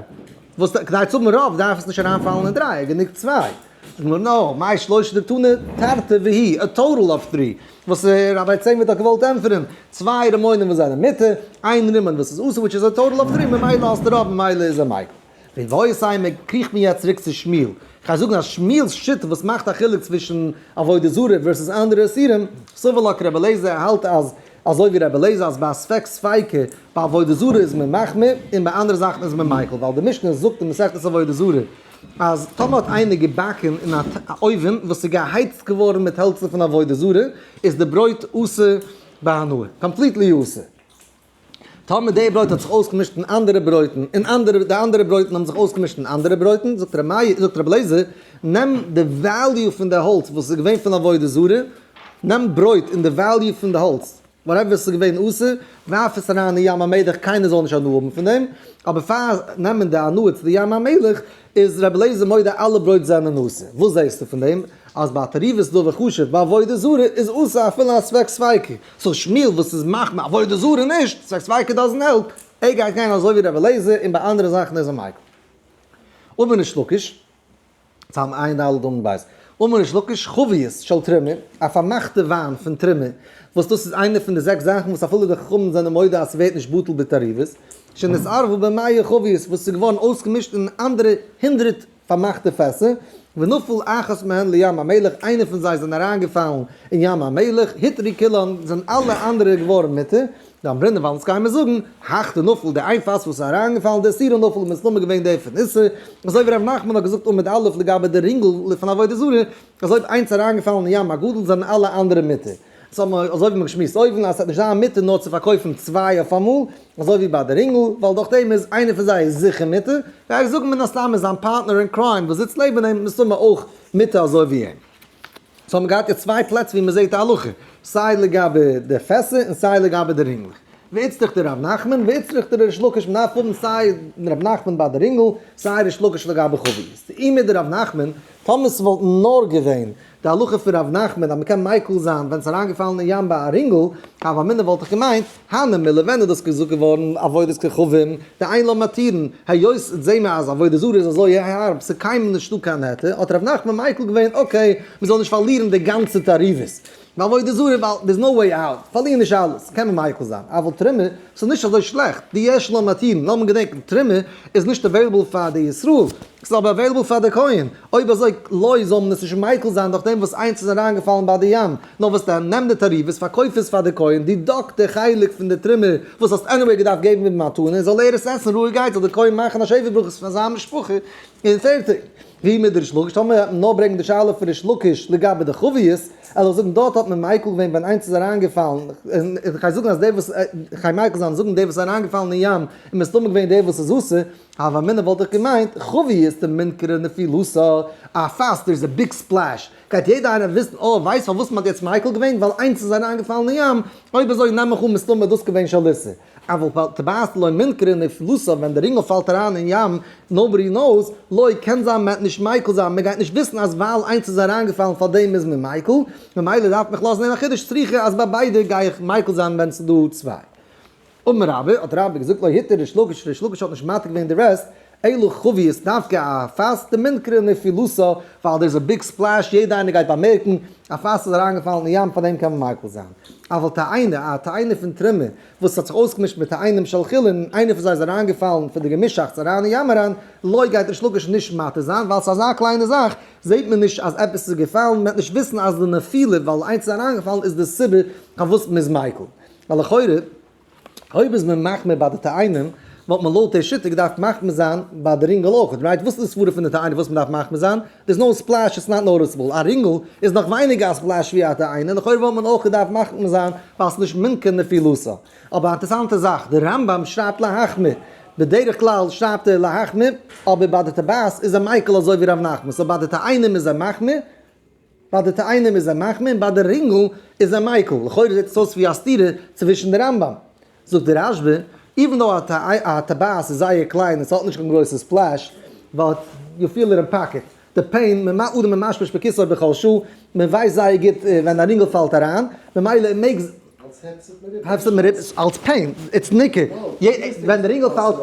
וואס כדי צו האבן רוב דארף עס נישט אריינפאלן אין דריי, גענוג צוויי. זאגט מען no, מאי שלושה דקתני תרתי והוא, א total of three. וואס רבי צמח האט דאך געוואלט ענטפערן, צוויי רימונים וואס זענען מותר, איין רימון וואס איז אסור which is a total of three, ממילא האסטו רוב ממילא איז ער מיקל. ואיבעית אימא קריכט מען יעצט צוריק צו שמואל. כ'גיי זאגן אז שמואל'ס שיטה וואס מאכט א חילוק צווישן עבודה זרה versus אנדערע איסורים, סבר לה כרבי אליעזר, ער האלט אז אזוי ווי רבי אליעזר אז ביי א ספק ספיקא ביי עבודה זרה איז מען מחמיר און ביי אנדערע זאכן איז מען מיקל, ווייל די משנה זאגט אין מסכת עבודה זרה אז טאמער האט איינער געבאקן אין א אויווען וואס איז געהייצט געווארן מיט העלצער פון עבודה זרה איז די ברויט אסור בהנאה, completely אסור. טאמער די ברויט האט זיך אויסגעמישט אין אנדערע ברויטן און אנדערע די אנדערע ברויטן האבן זיך אויסגעמישט אין אנדערע ברויטן, זאגט ר' מאיר, זאגט רבי אליעזר, נעם די value פון די האלץ וואס איז געווען פון עבודה זרה, נעם ברויט און די value פון די האלץ. whatever ס'איז געווען אסור, ווארף עס אריין אין ים המלח קיינער זאל נישט הנאה האבן פון דעם, אבער פאר נעמען די הנאה צו די ים המלח איז רבי אליעזר מודה אלע ברויט זענען אסור, וואס זעסטו פון דעם? אז ביי תערובות דבר חשוב ביי עבודה זרה איז אסור אפילו א ספק ספיקא, so שמואל וואס איז מחמיר עבודה זרה נישט, ספק ספיקא doesn't help, ער גייט גיין אזוי ווי רבי אליעזר און ביי אנדערע זאכן איז ער מיקל. אמר ריש לקיש, צאם עיין ד' עמוד ב'. אמר ריש לקיש, חבית של תרומה, א פארמאכטע וויין פון תרומה, וואס דאס איז איינע פון די זעקס זאכן וואס אפילו די חכמים זענען מודה אז ס'ווערט נישט בטל בתערובות, שנתערבו במאה חביות, וואס איז געווארן אויסגעמישט אין אנדערע הונדרעט פארמאכטע פעסער, ונפל אחת מהן לים המלח, איינע פון זיי זענען אריינגעפאלן אין ים המלח, הותרו כולן, זענען אלע אנדערע געווארן מותר, דאמרינן ווייל אונז גיימער זאגן, הך דנפל די איין פאס וואס איז אריינגעפאלן דאיסורא נפל איז מסתמא געווען דער פון איסור, אזוי ווי ר' נחמן האט געזאגט עמוד א' לגבי די רינגל פון עבודה זרה, אז אויב איינס אריינגעפאלן אין ים הגדול זענען אלע אנדערע מותר. דאס האבן מיר אזוי ווי מ'האט געשמועסט אויבן אז ס'וועט נישט זיין מותר נאר צו פארקויפן צוויי אויפאמאל, אזוי ווי ביי די רינגל, ווייל דורך דעם איז איינער פון זיי איז זיכער מותר, גיי איך זאגן מן הסתם איז זיין פארטנער אין crime וואס זיצט לעבן אים מסתמא אויך מותר אזוי ווי אים. so האבן מיר געהאט יעצט צוויי פלעצער ווי מ'זעט די הלכה, סיי לגבי די פעסער און סיי לגבי די רינגלעך. ואיצטריך דרב נחמן ואיצטריך דריש לקיש, מ'דארף האבן סיי רב נחמן ביי די רינגל, סיי ריש לקיש לגבי חבית. אי מדרב נחמן, טאמער ס'וואלט נאר געווען די הלכה פון ר' נחמן אז מ'קען מיקל זיין ווען ס'איז אריינגעפאלן אין ים ביי א רינגל, הוה אמינא וואלט איך געמיינט, הני מילי ווען איז דאס געזאגט געווארן עבודת כוכבים, דאין לה מתירין, היות זעהן מיר אז עבודה זרה איז אזוי הארב ס'איז קיינמאל נישטא קיין היתר, האט ר' נחמן מיקל געווען okay מ'זאל נישט פארלירן די גאנצע תערובות ביי עבודה זרה ווייל there's no way out, פארליר נישט אלעס, קען מען מיקל זיין, אבל תרומה ס'איז נישט אזוי שלעכט, דיש לה מתירין, לאמיר געדענקן תרומה איז נישט available פאר די ישראל, ס'איז אבער available פאר די כהן, אויב אזוי לא זאל מען עס נישט מיקל זיין דורך דעם וואס איינס איז אריינגעפאלן ביי די ים, נאר וואס דען, נעם די תערובות, פארקויף עס פאר די כהן, deduct די חלק פון די תרומה וואס האסט anyway געדארפט געבן מיט מתנה, זאל ער עס עסן רואיגעהייט, זאל די כהן מאכן א שבע ברכות פאר זיין משפחה, און פערטיג. ווי מיט ריש לקיש, טאמער וועט מען נאר ברענגען די שאלה פון ריש לקיש לגבי די חביות, על איך זאגן דארט האט מען מיקל געווען ווען איינס איז אריינגעפאלן, און איך גיי זאגן אז דער וואס, איך גיי מיקל זיין זאגן דער וואס איז אריינגעפאלן אין ים איז מסתמא געווען דער וואס איז אסור, הוה אמינא וואלט איך געמיינט, חבית דמינכרא נפילתה, א פאס דער איז א big splash, גייט יעדער איינער וויסן אה ווייסט פארוואס מען האט יעצט מיקל געווען ווייל איינס איז אריינגעפאלן אין ים, אויב אזוי נעם איך אן מסתמא דאס געווען של איסור. אבל טבעת דלא מינכרא נפילתה ווען די רינגל פאלט אריין אין ים nobody knows, לא קען זיין מען וועט נישט מיקל זיין, מען גייט נישט וויסן אז ווייל איינס איז אריינגעפאלן פאר דעם איז מען מיקל, ממילא דארף מיך לאזן אין א חידוש צריכה אז ביי ביידע גיי איך מיקל זיין ווען ס'איז דא צוויי. אמר רבה, האט רבה געזאגט לא התיר ריש לקיש, ריש לקיש האט נישט מתיר געווען די rest, אלא חבית דווקא א פאס דמינכרא נפילתה, ווייל דער איז א big splash יעדע איינער גייט באמערקן, א פאס איז אריינגעפאלן אין ים פאר דעם קען מען מיקל זיין. אבל תאנה, א תאנה פון תרומה וואס האט זיך אויסגעמישט מיט תאנים של חולין און איינער פון זיי איז אריינגעפאלן פון די געמישאכטס אריין אין ים אריין, לא גייט ריש לקיש נישט מתיר זיין ווייל ס'איז אזא קליינע זאך זעט מען נישט אז עפעס איז געפאלן, מען וועט נישט וויסן אז די נפילה ווייל איינס איז אריינגעפאלן איז די סיבה פארוואס מען איז מיקל. ווייל לכאורה אויב איז מען מחמיר ביי די תאנים, וואלט מען לויט די שיטה געדארפט מחמיר זיין ביי די רינגל אויך, right? וואס איז די סברה פון די תאנים וואס מען דארף מחמיר זיין? There's no splash, it's not noticeable. א רינגל איז נאך ווייניגער א splash ווי א תאנה, לכאורה וואלט מען אויך געדארפט מחמיר זיין ווייל ס'איז נישט מינכרא נפילתה. אבער א אינטערעסאנטע זאך, די רמב ם שרייבט להחמיר, בדרך כלל שרייבט ער להחמיר, אבער ביי די טבעת איז ער מיקל אזוי ווי ר' נחמן, so ביי די תאנים איז ער מחמיר, ביי די תאנים איז ער מחמיר און ביי די רינגל איז ער מיקל, לכאורה זעט עס אויס ווי א סתירה צווישן די רמב ם. זאגט די רשב א, even though א טבעת איז זייער קליין און ס'האט נישט קיין גרויסע splash, but you feel it in pocket, די pain, אדם ממשמש בכיסו בכל שעה, מען ווייסט זייער גוט ווען א רינגל פאלט אריין, ממילא it makes. אלס הפסד מרובה. הפסד מרובה, אלס pain, it's ניכר, ווען די רינגל פאלט,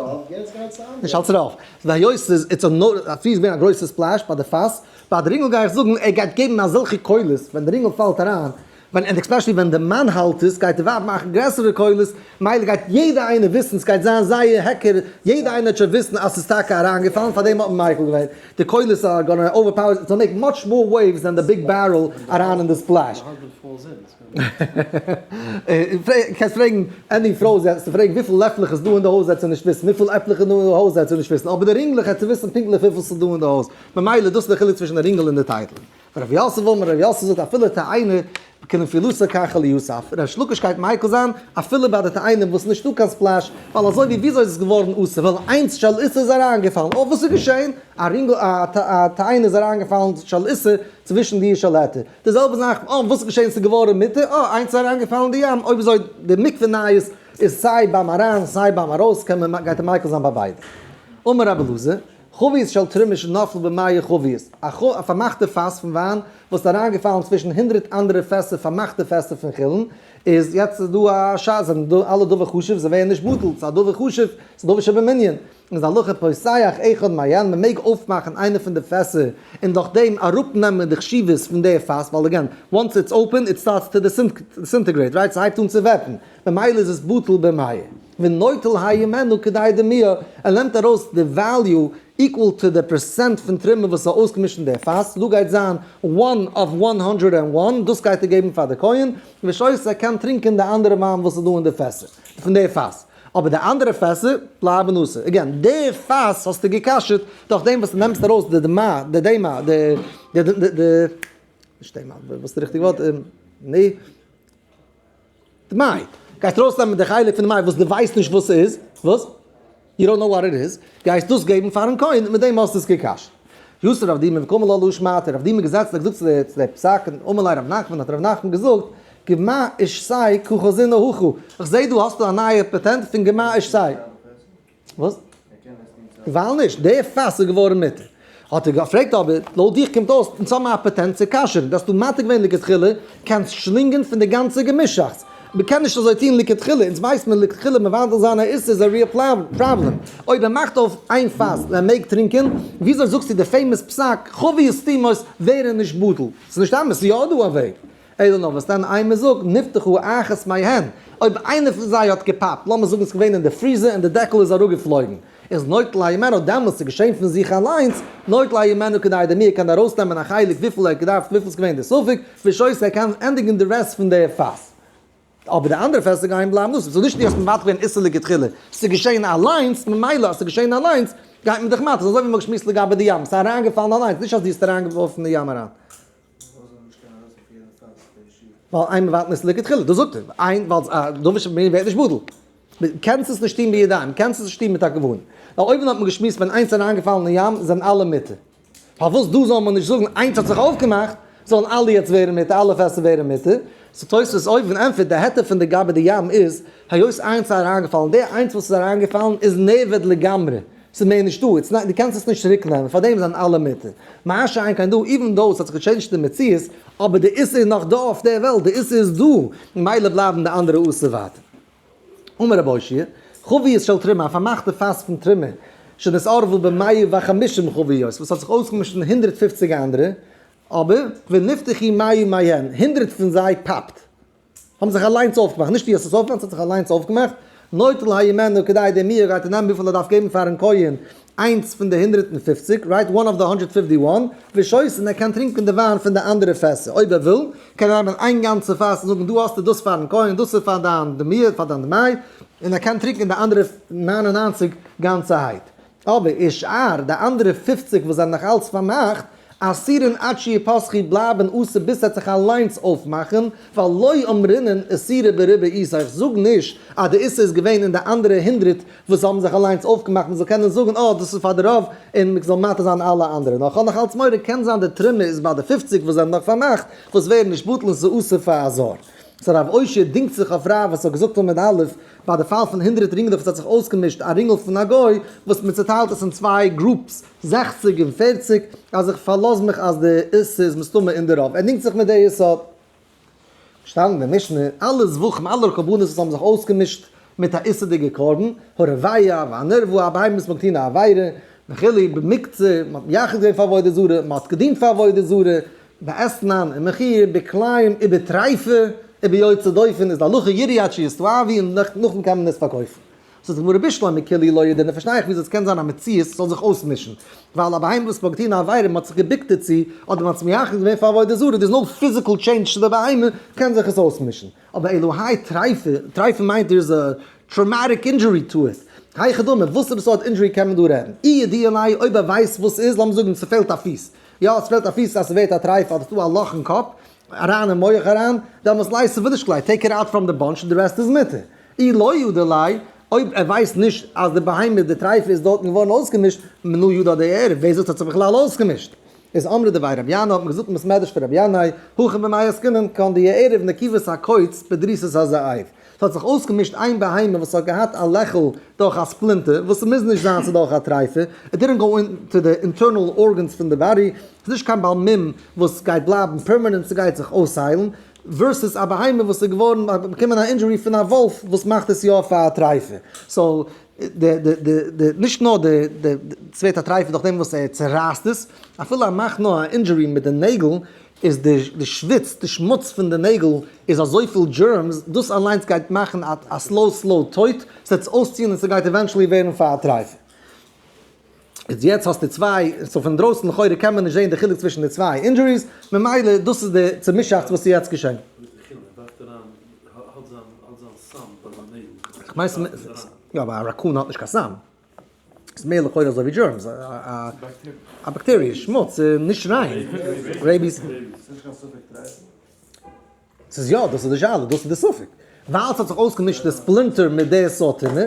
נישט אלס רוב, והיות ס'איז, it's a no, אפילו איז געווען א גרויסע splash ביי די פאס, ביי די רינגל גיי איך זאגן ער גייט געבן אזעלכע קולות ווען די רינגל פאלט אריין, ווען and especially ווען די מאן האלט עס גייט די ווייב מאכן גרעסערע קולות, מילא גייט יעדע איינער וויסן, סגייט זיין זייער היכר, יעדע איינער וועט שוין וויסן אז ס'איז טאקע אריינגעפאלן, פארדעם האט מען מיקל געווען, די קולות are gonna overpower, it's make much more waves than די big barrel אריין אין די splash. קענסט פרעגן any פרוי, זאלסטו פרעגן וויפיל לעפלעך איז דא אין די הויז וועט זי נישט וויסן, וויפיל עפלעך איז דא אין די הויז וועט זי נישט וויסן, אבער די רינגלעך וועט זי וויסן פונקטליך וויפיל ס'איז דא אין די הויז, ממילא דאס איז די חילוק צווישן די רינגל און די טייטל. רב יוסף אמר, רב יוסף זאגט אפילו תאנה. כנפילתו כך עלייתו. ריש לקיש גייט מיקל זיין אפילו ביי די תאנים וואס נישטא קיין splash, ווייל אזוי ווי וויאזוי איז עס געווארן אסור? ווייל איינס של איסור איז אריינגעפאלן. אוי וואס איז געשען? א רינגל א תאנה איז אריינגעפאלן של איסור צווישן די של היתר. די זעלבע זאך, אוי וואס איז געשען? ס'איז געווארן מותר, אוי איינס איז אריינגעפאלן אין די ים. אויב אזוי די מקווה נייעס איז סיי ביים אריין סיי ביים ארויס קען מען גייט ער מיקל זיין ביי ביידע. אמר רבי אלעזר, חבית של תרומה שנפלה במאה חביות, א פארמאכטע פאס פון וויין וואס איז אריינגעפאלן צווישן 100 אנדערע פעסער פארמאכטע פעסער פון חולין, איז יעצט איז דא א שאלה, זענען דא אלע דבר חשוב, זיי ווערן נישט בטל, ס'איז א דבר חשוב, ס'איז דבר שבמנין, איז די הלכה פותח אחד מהן, מען מעג אויפמאכן איינע פון די פעסער און דורך דעם אראפנעמען די חשיבות פון די פאס, ווייל again, once it's open it starts to disintegrate, right? ס'הייבט אן צו וועפן, ממילא איז עס בטל במאה. ונוטל הימנו כדי דמיה, ער נעמט ארויס די value equal to די פערסענט פון תרומה וואס איז אויסגעמישט אין די פאס, דא גייט זיין one of one hundred and one, דאס גייט ער געבן פאר די כהן, ושותה ער קען טרינקען די אנדערע וויין וואס איז דא אין די פעסער, פון די פאס, אבער די אנדערע פעסער בלייבן אסור. again, די פאס האסטו גע'כשר'ט דורך דעם וואס דו נעמסט ארויס די דמעה, די דמעה, די די די, נישט דמעה, וואס איז די ריכטיגע ווארט? ני. דמאי. גייסט ארויסנעמען די חלק פון די מאי וואס דו ווייסט נישט וואס ס'איז, וואס? you don't know what it is, גייסט דאס געבן פארן כהן, מיט דעם האסטו עס גע'כשר'ט. יתיב רב דימי וקאמר לה להא שמעתא, רב דימי געזעצט און געזאגט צו די צו די פסק, און אמר ליה רב נחמן, האט רב נחמן געזאגט, גמע ושתי קא חזינא הכא, איך זעה דא האסטו א נייע פאטענט פון גמע ושתי. וואס? ווייל נישט, די פאס איז געווארן מותר. האט ער געפרעגט אבער לויט דיך קומט אויס אונז האבן א פאטענט צו כשר'ן, דו האסט דא מתיר געווען לכתחילה, קענסט שלינגען פון די גאנצע געמישאכטס. מ'קען נישט אזוי טון לכתחילה, אונז ווייסט מען לכתחילה מבטל זיין א איסור איז א real problem. אויב ער מאכט אויף איין פאס און ער מעג טרינקען, וויאזוי זאגסטו די famous פסק חביות סתומות ווערן נישט בטל? ס'איז נישט אמת, ס'איז יא דא א וועג. אלא נאר וואס דען איינער זאגט נפתחה אחת מהן, אויב איינער פון זיי האט געפאפט, לאמיר זאגן ס'איז געווען אין די freezer און די דעקל איז אראפגעפלויגן, איז נוטל הימנו, דעמאלטס איז געשען פון זיך אליינס, נוטל הימנו כדי דמיה קען ארויסנעמען א חלק וויפיל ער האט געדארפט וויפיל ס'איז געווען די ספק, ושותה ער קען ענדיגן די rest פון די פאס. אבער די אנדערע פעסער גייען בלייבן אסור, ס'איז נישט דו האסט מבטל געווען איסור לכתחילה, ס'איז געשען אליינס, ממילא אז ס'איז געשען אליינס גייט מען דיך מתיר, אזוי ווי מ'האט געשמועסט לגבי די ים, ס'איז אריינגעפאלן אליינס, נישט אז דו האסט אריינגעווארפן אין ים אריין. ווייל איין מבטל איז לכתחילה, דאס זאגט ער, איין ווייל א דבר שבמנין ווערט נישט בטל. קענסט עס נישט טון בידיים, קענסט עס נישט טון מיט א כוונה. ווייל אויבן האט מען געשמועסט ווען איינס איז אריינגעפאלן אין ים זענען אלע מותר. פארוואס דא זאל מען נישט זאגן איינס האט זיך אויפגעמאכט זאלן אלע יעצט ווערן מותר, אלע פעסער ווערן מותר. so תוספות אויבן ענטפערט די היתר פון די גבי די ים איז היות איינס איז אריינגעפאלן, די איינס וואס איז אריינגעפאלן איז נאבד לגמרי. ס'איז מער נישטא, it's not, דו קענסט עס נישט צוריק נעמען, פארדעם זענען אלע מותר. מה שאין כן דא, even though ס'האט זיך געטשעינדזשט די מציאות, אבער די איסור איז נאך דא אויף דער וועלט, די איסור איז דא, ממילא בלייבן די אנדערע אסור ווייטער. אמר רבי אושעיא, חבית של תרומה, א פארמאכטע פאס פון תרומה, שנתערבו במאה וחמישים חביות, וואס האט זיך אויסגעמישט אין 150 אנדערע, אבער, ונפתחו מאה מהן, 100 פון זיי פאפט. האבן זיך אליינס אויפגעמאכט, נישט דו האסט עס אויפגעמאכט, ס'האט זיך אליינס אויפגעמאכט, נוטל הימנו כדי דמיה גייט ער נעמען וויפיל ער דארף געבן פארן כהן, איינס פון די 150, right, one of the hundred fifty one, ושותה און ער קען טרינקען די וויין פון די אנדערע פעסער, אויב ער וויל, קען ער נעמען איין גאנצע פאס און זאגן דא האסטו דאס פארן כהן, דאס איז פאר דיין דמיה, פאר דיין דמאי, און ער קען טרינקען די אנדערע 99 גאנצערהייט. אבער ושאר, די אנדערע 50 וואס זענען נאך אלץ פארמאכט, אסורין עד שיפתחו בלייבן אסור ביז ס'וועט זיך אליינס אויפמאכן, ווייל לא אמרינן איסורא ברובא איתיה, איך זאג נישט אז די איסור איז געווען אין די אנדערע 100 וואס האבן זיך אליינס אויפגעמאכט מ'זאל קענען זאגן אה דאס איז פאר די רוב און מ'זאל מתיר זיין אלע אנדערע, נאר כ'האב נאך אלץ מורא קען זיין די תרומה איז ביי די 50 וואס זענען נאך פארמאכט וואס ווערן נישט בטל און ס'איז אסור פאר א זר. so רב אושעיא דינגט זיך אויף רב וואס האט געזאגט עמוד א' ביי די פאל פון 100 רינגלעך וואס האט זיך אויסגעמישט א רינגל פון א גוי וואס מען צוטיילט עס אין צוויי groups 60 און 40 אז איך פארלאז מיך אז די איסור איז מסתמא אין די רוב ער דינגט זיך מיט די יסוד. געשטאנען אין די משנה אלע זבחים אלע קרבנות וואס האבן זיך אויסגעמישט מיט א איסור'דיגע קרבן הרביה והנרבעה א בהמה וואס מען האט געטון א עבירה וכו' במקצה מען האט מייחד געווען פאר עבודה זרה מען האט געדינט פאר עבודה זרה באתנן ומחיר, בכלאים ובטריפה וביוצא דופן איז די הלכה ירעו עד שיסתאבו און נאכדעם קען מען עס פארקויפן. זאגט די גמרא בשלמא כולהו לא ידעינן פארשטיי איך וויאזוי עס קען זיין א מציאות ס'זאל זיך אויסמישן ווייל א בהמה וואס מ'האט געטון א עבירה מ'האט זיך געבוקט דערצו אדער מ'האט עס מייחד געווען פאר עבודה זרה there's no physical change צו די בהמה קען זיך עס אויסמישן אבער אלא האי טריפה, טריפה מיינט there is a traumatic injury to it היכי דמי וואסערע סארט injury קען מען דא רעדן אי ידיע ליה אויב ער ווייסט וואס ס'איז לאמיר זאגן ס'פעלט א פיס יא עס פעלט א פיס אז ס'ווערט א טרייף אדער ס'דא א לאך אין קאפ. אריין אין מח אריין, דעמאלטס ליתיב ולישקליה, take it out from the bunch און די rest איז מותר. אי לא ידע ליה, אויב ער ווייסט נישט אז די בהמה די טרייפה איז דארטן געווארן אויסגעמישט, מנא ידע דאיערב, ווער זאגט ס'האט זיך בכלל אויסגעמישט? איז אמרי דבי רבי ינאי האט מען געזאגט אין בית מדרש פון רבי ינאי, הכא במאי עסקינן, כגון דאיערב נקיבת הקוץ בדריסת הזאב. ס'האט זיך אויסגעמישט איין בהמה וואס האט געהאט א לעכל דורך א splinter, וואס ס'מוז נישט זיין ס'איז דורך א טרייפה, it didn't go into the internal organs פון די body, ס'איז נישט קיין בעל מום וואס גייט בלייבן permanent, ס'גייט זיך אויסהיילן, versus א בהמה וואס איז געווארן באקומען א injury פון א וואלף וואס מאכט עס יא פאר א טרייפה. so די די די די נישט נאר די די ס'ווערט א טרייפה דורך דעם וואס ער צורייסט עס, אפילו ער מאכט נאר א injury מיט די נעגל איז די די שוויץ די שמוץ פון די נעגל איז אזויפיל germs דאס אליינס גייט מאכן א א slow slow טויט, ס'וועט זיך אויסציען און ס'גייט eventually ווערן פאר א טרייפה. איז יעצט האסטו צוויי, so פון דרויסן לכאורה קען מען נישט זעהן די חילוק צווישן די צוויי injuries, ממילא דאס איז די צומישאכטס וואס איז יעצט געשען. וואס איז די חילוק? ער ווארפט אריין, האט זיין האט זיין סם ביי זיין נעגל. כ'מיין ס'איז, יא אבער א raccoon האט נישט קיין סם. ס'איז מער לכאורה אזוי ווי germs, א באקטעריע, שמוץ, נישט ריין, rabies. ס'איז יא, דאס איז די שאלה, דאס איז די ספק. ווייל ס'האט זיך אויסגעמישט די splinter מיט די סארט טומאה.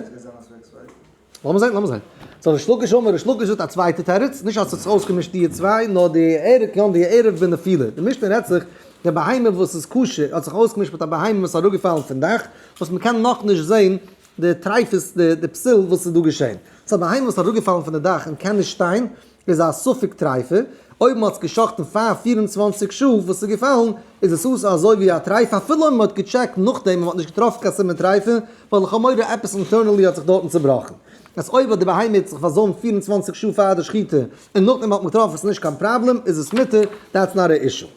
לאמיר זען, לאמיר זען. so ריש לקיש אמר, ריש לקיש זאגט א צווייטע תירוץ, נישט אז ס'האט זיך אויסגעמישט די צוויי, נאר דאיערב כגון דאיערב בנפילה. די משנה רעדט זיך, די בהמה וואס איז כשר האט זיך אויסגעמישט מיט א בהמה וואס איז אראפגעפאלן פון דאך, וואס מ'קען נאכנישט זען די טרייפות, די פסול וואס איז דא געשען. so א בהמה וואס איז אראפגעפאלן פון די דאך און קען נישט שטיין, איז א ספק טרייפה, אויב מען האט עס גע'שחט'ן פאר 24 שעה וואס ס'איז געפאלן, איז עס אסור אזוי ווי א טרייפה אפילו אויב מען האט געטשעקט נאכדעם און מען האט נישט געטראפן קיין סימן טרייפה, ווייל לכאורה עפעס internally האט זיך דארטן צובראכן. אז אויב האט די בהמה זיך פארזוימט 24 שעה פאר די שחיטה און נאכדעם האט מען געטראפן עס איז נישט קיין פראבלעם איז עס מותר, that's not a issue.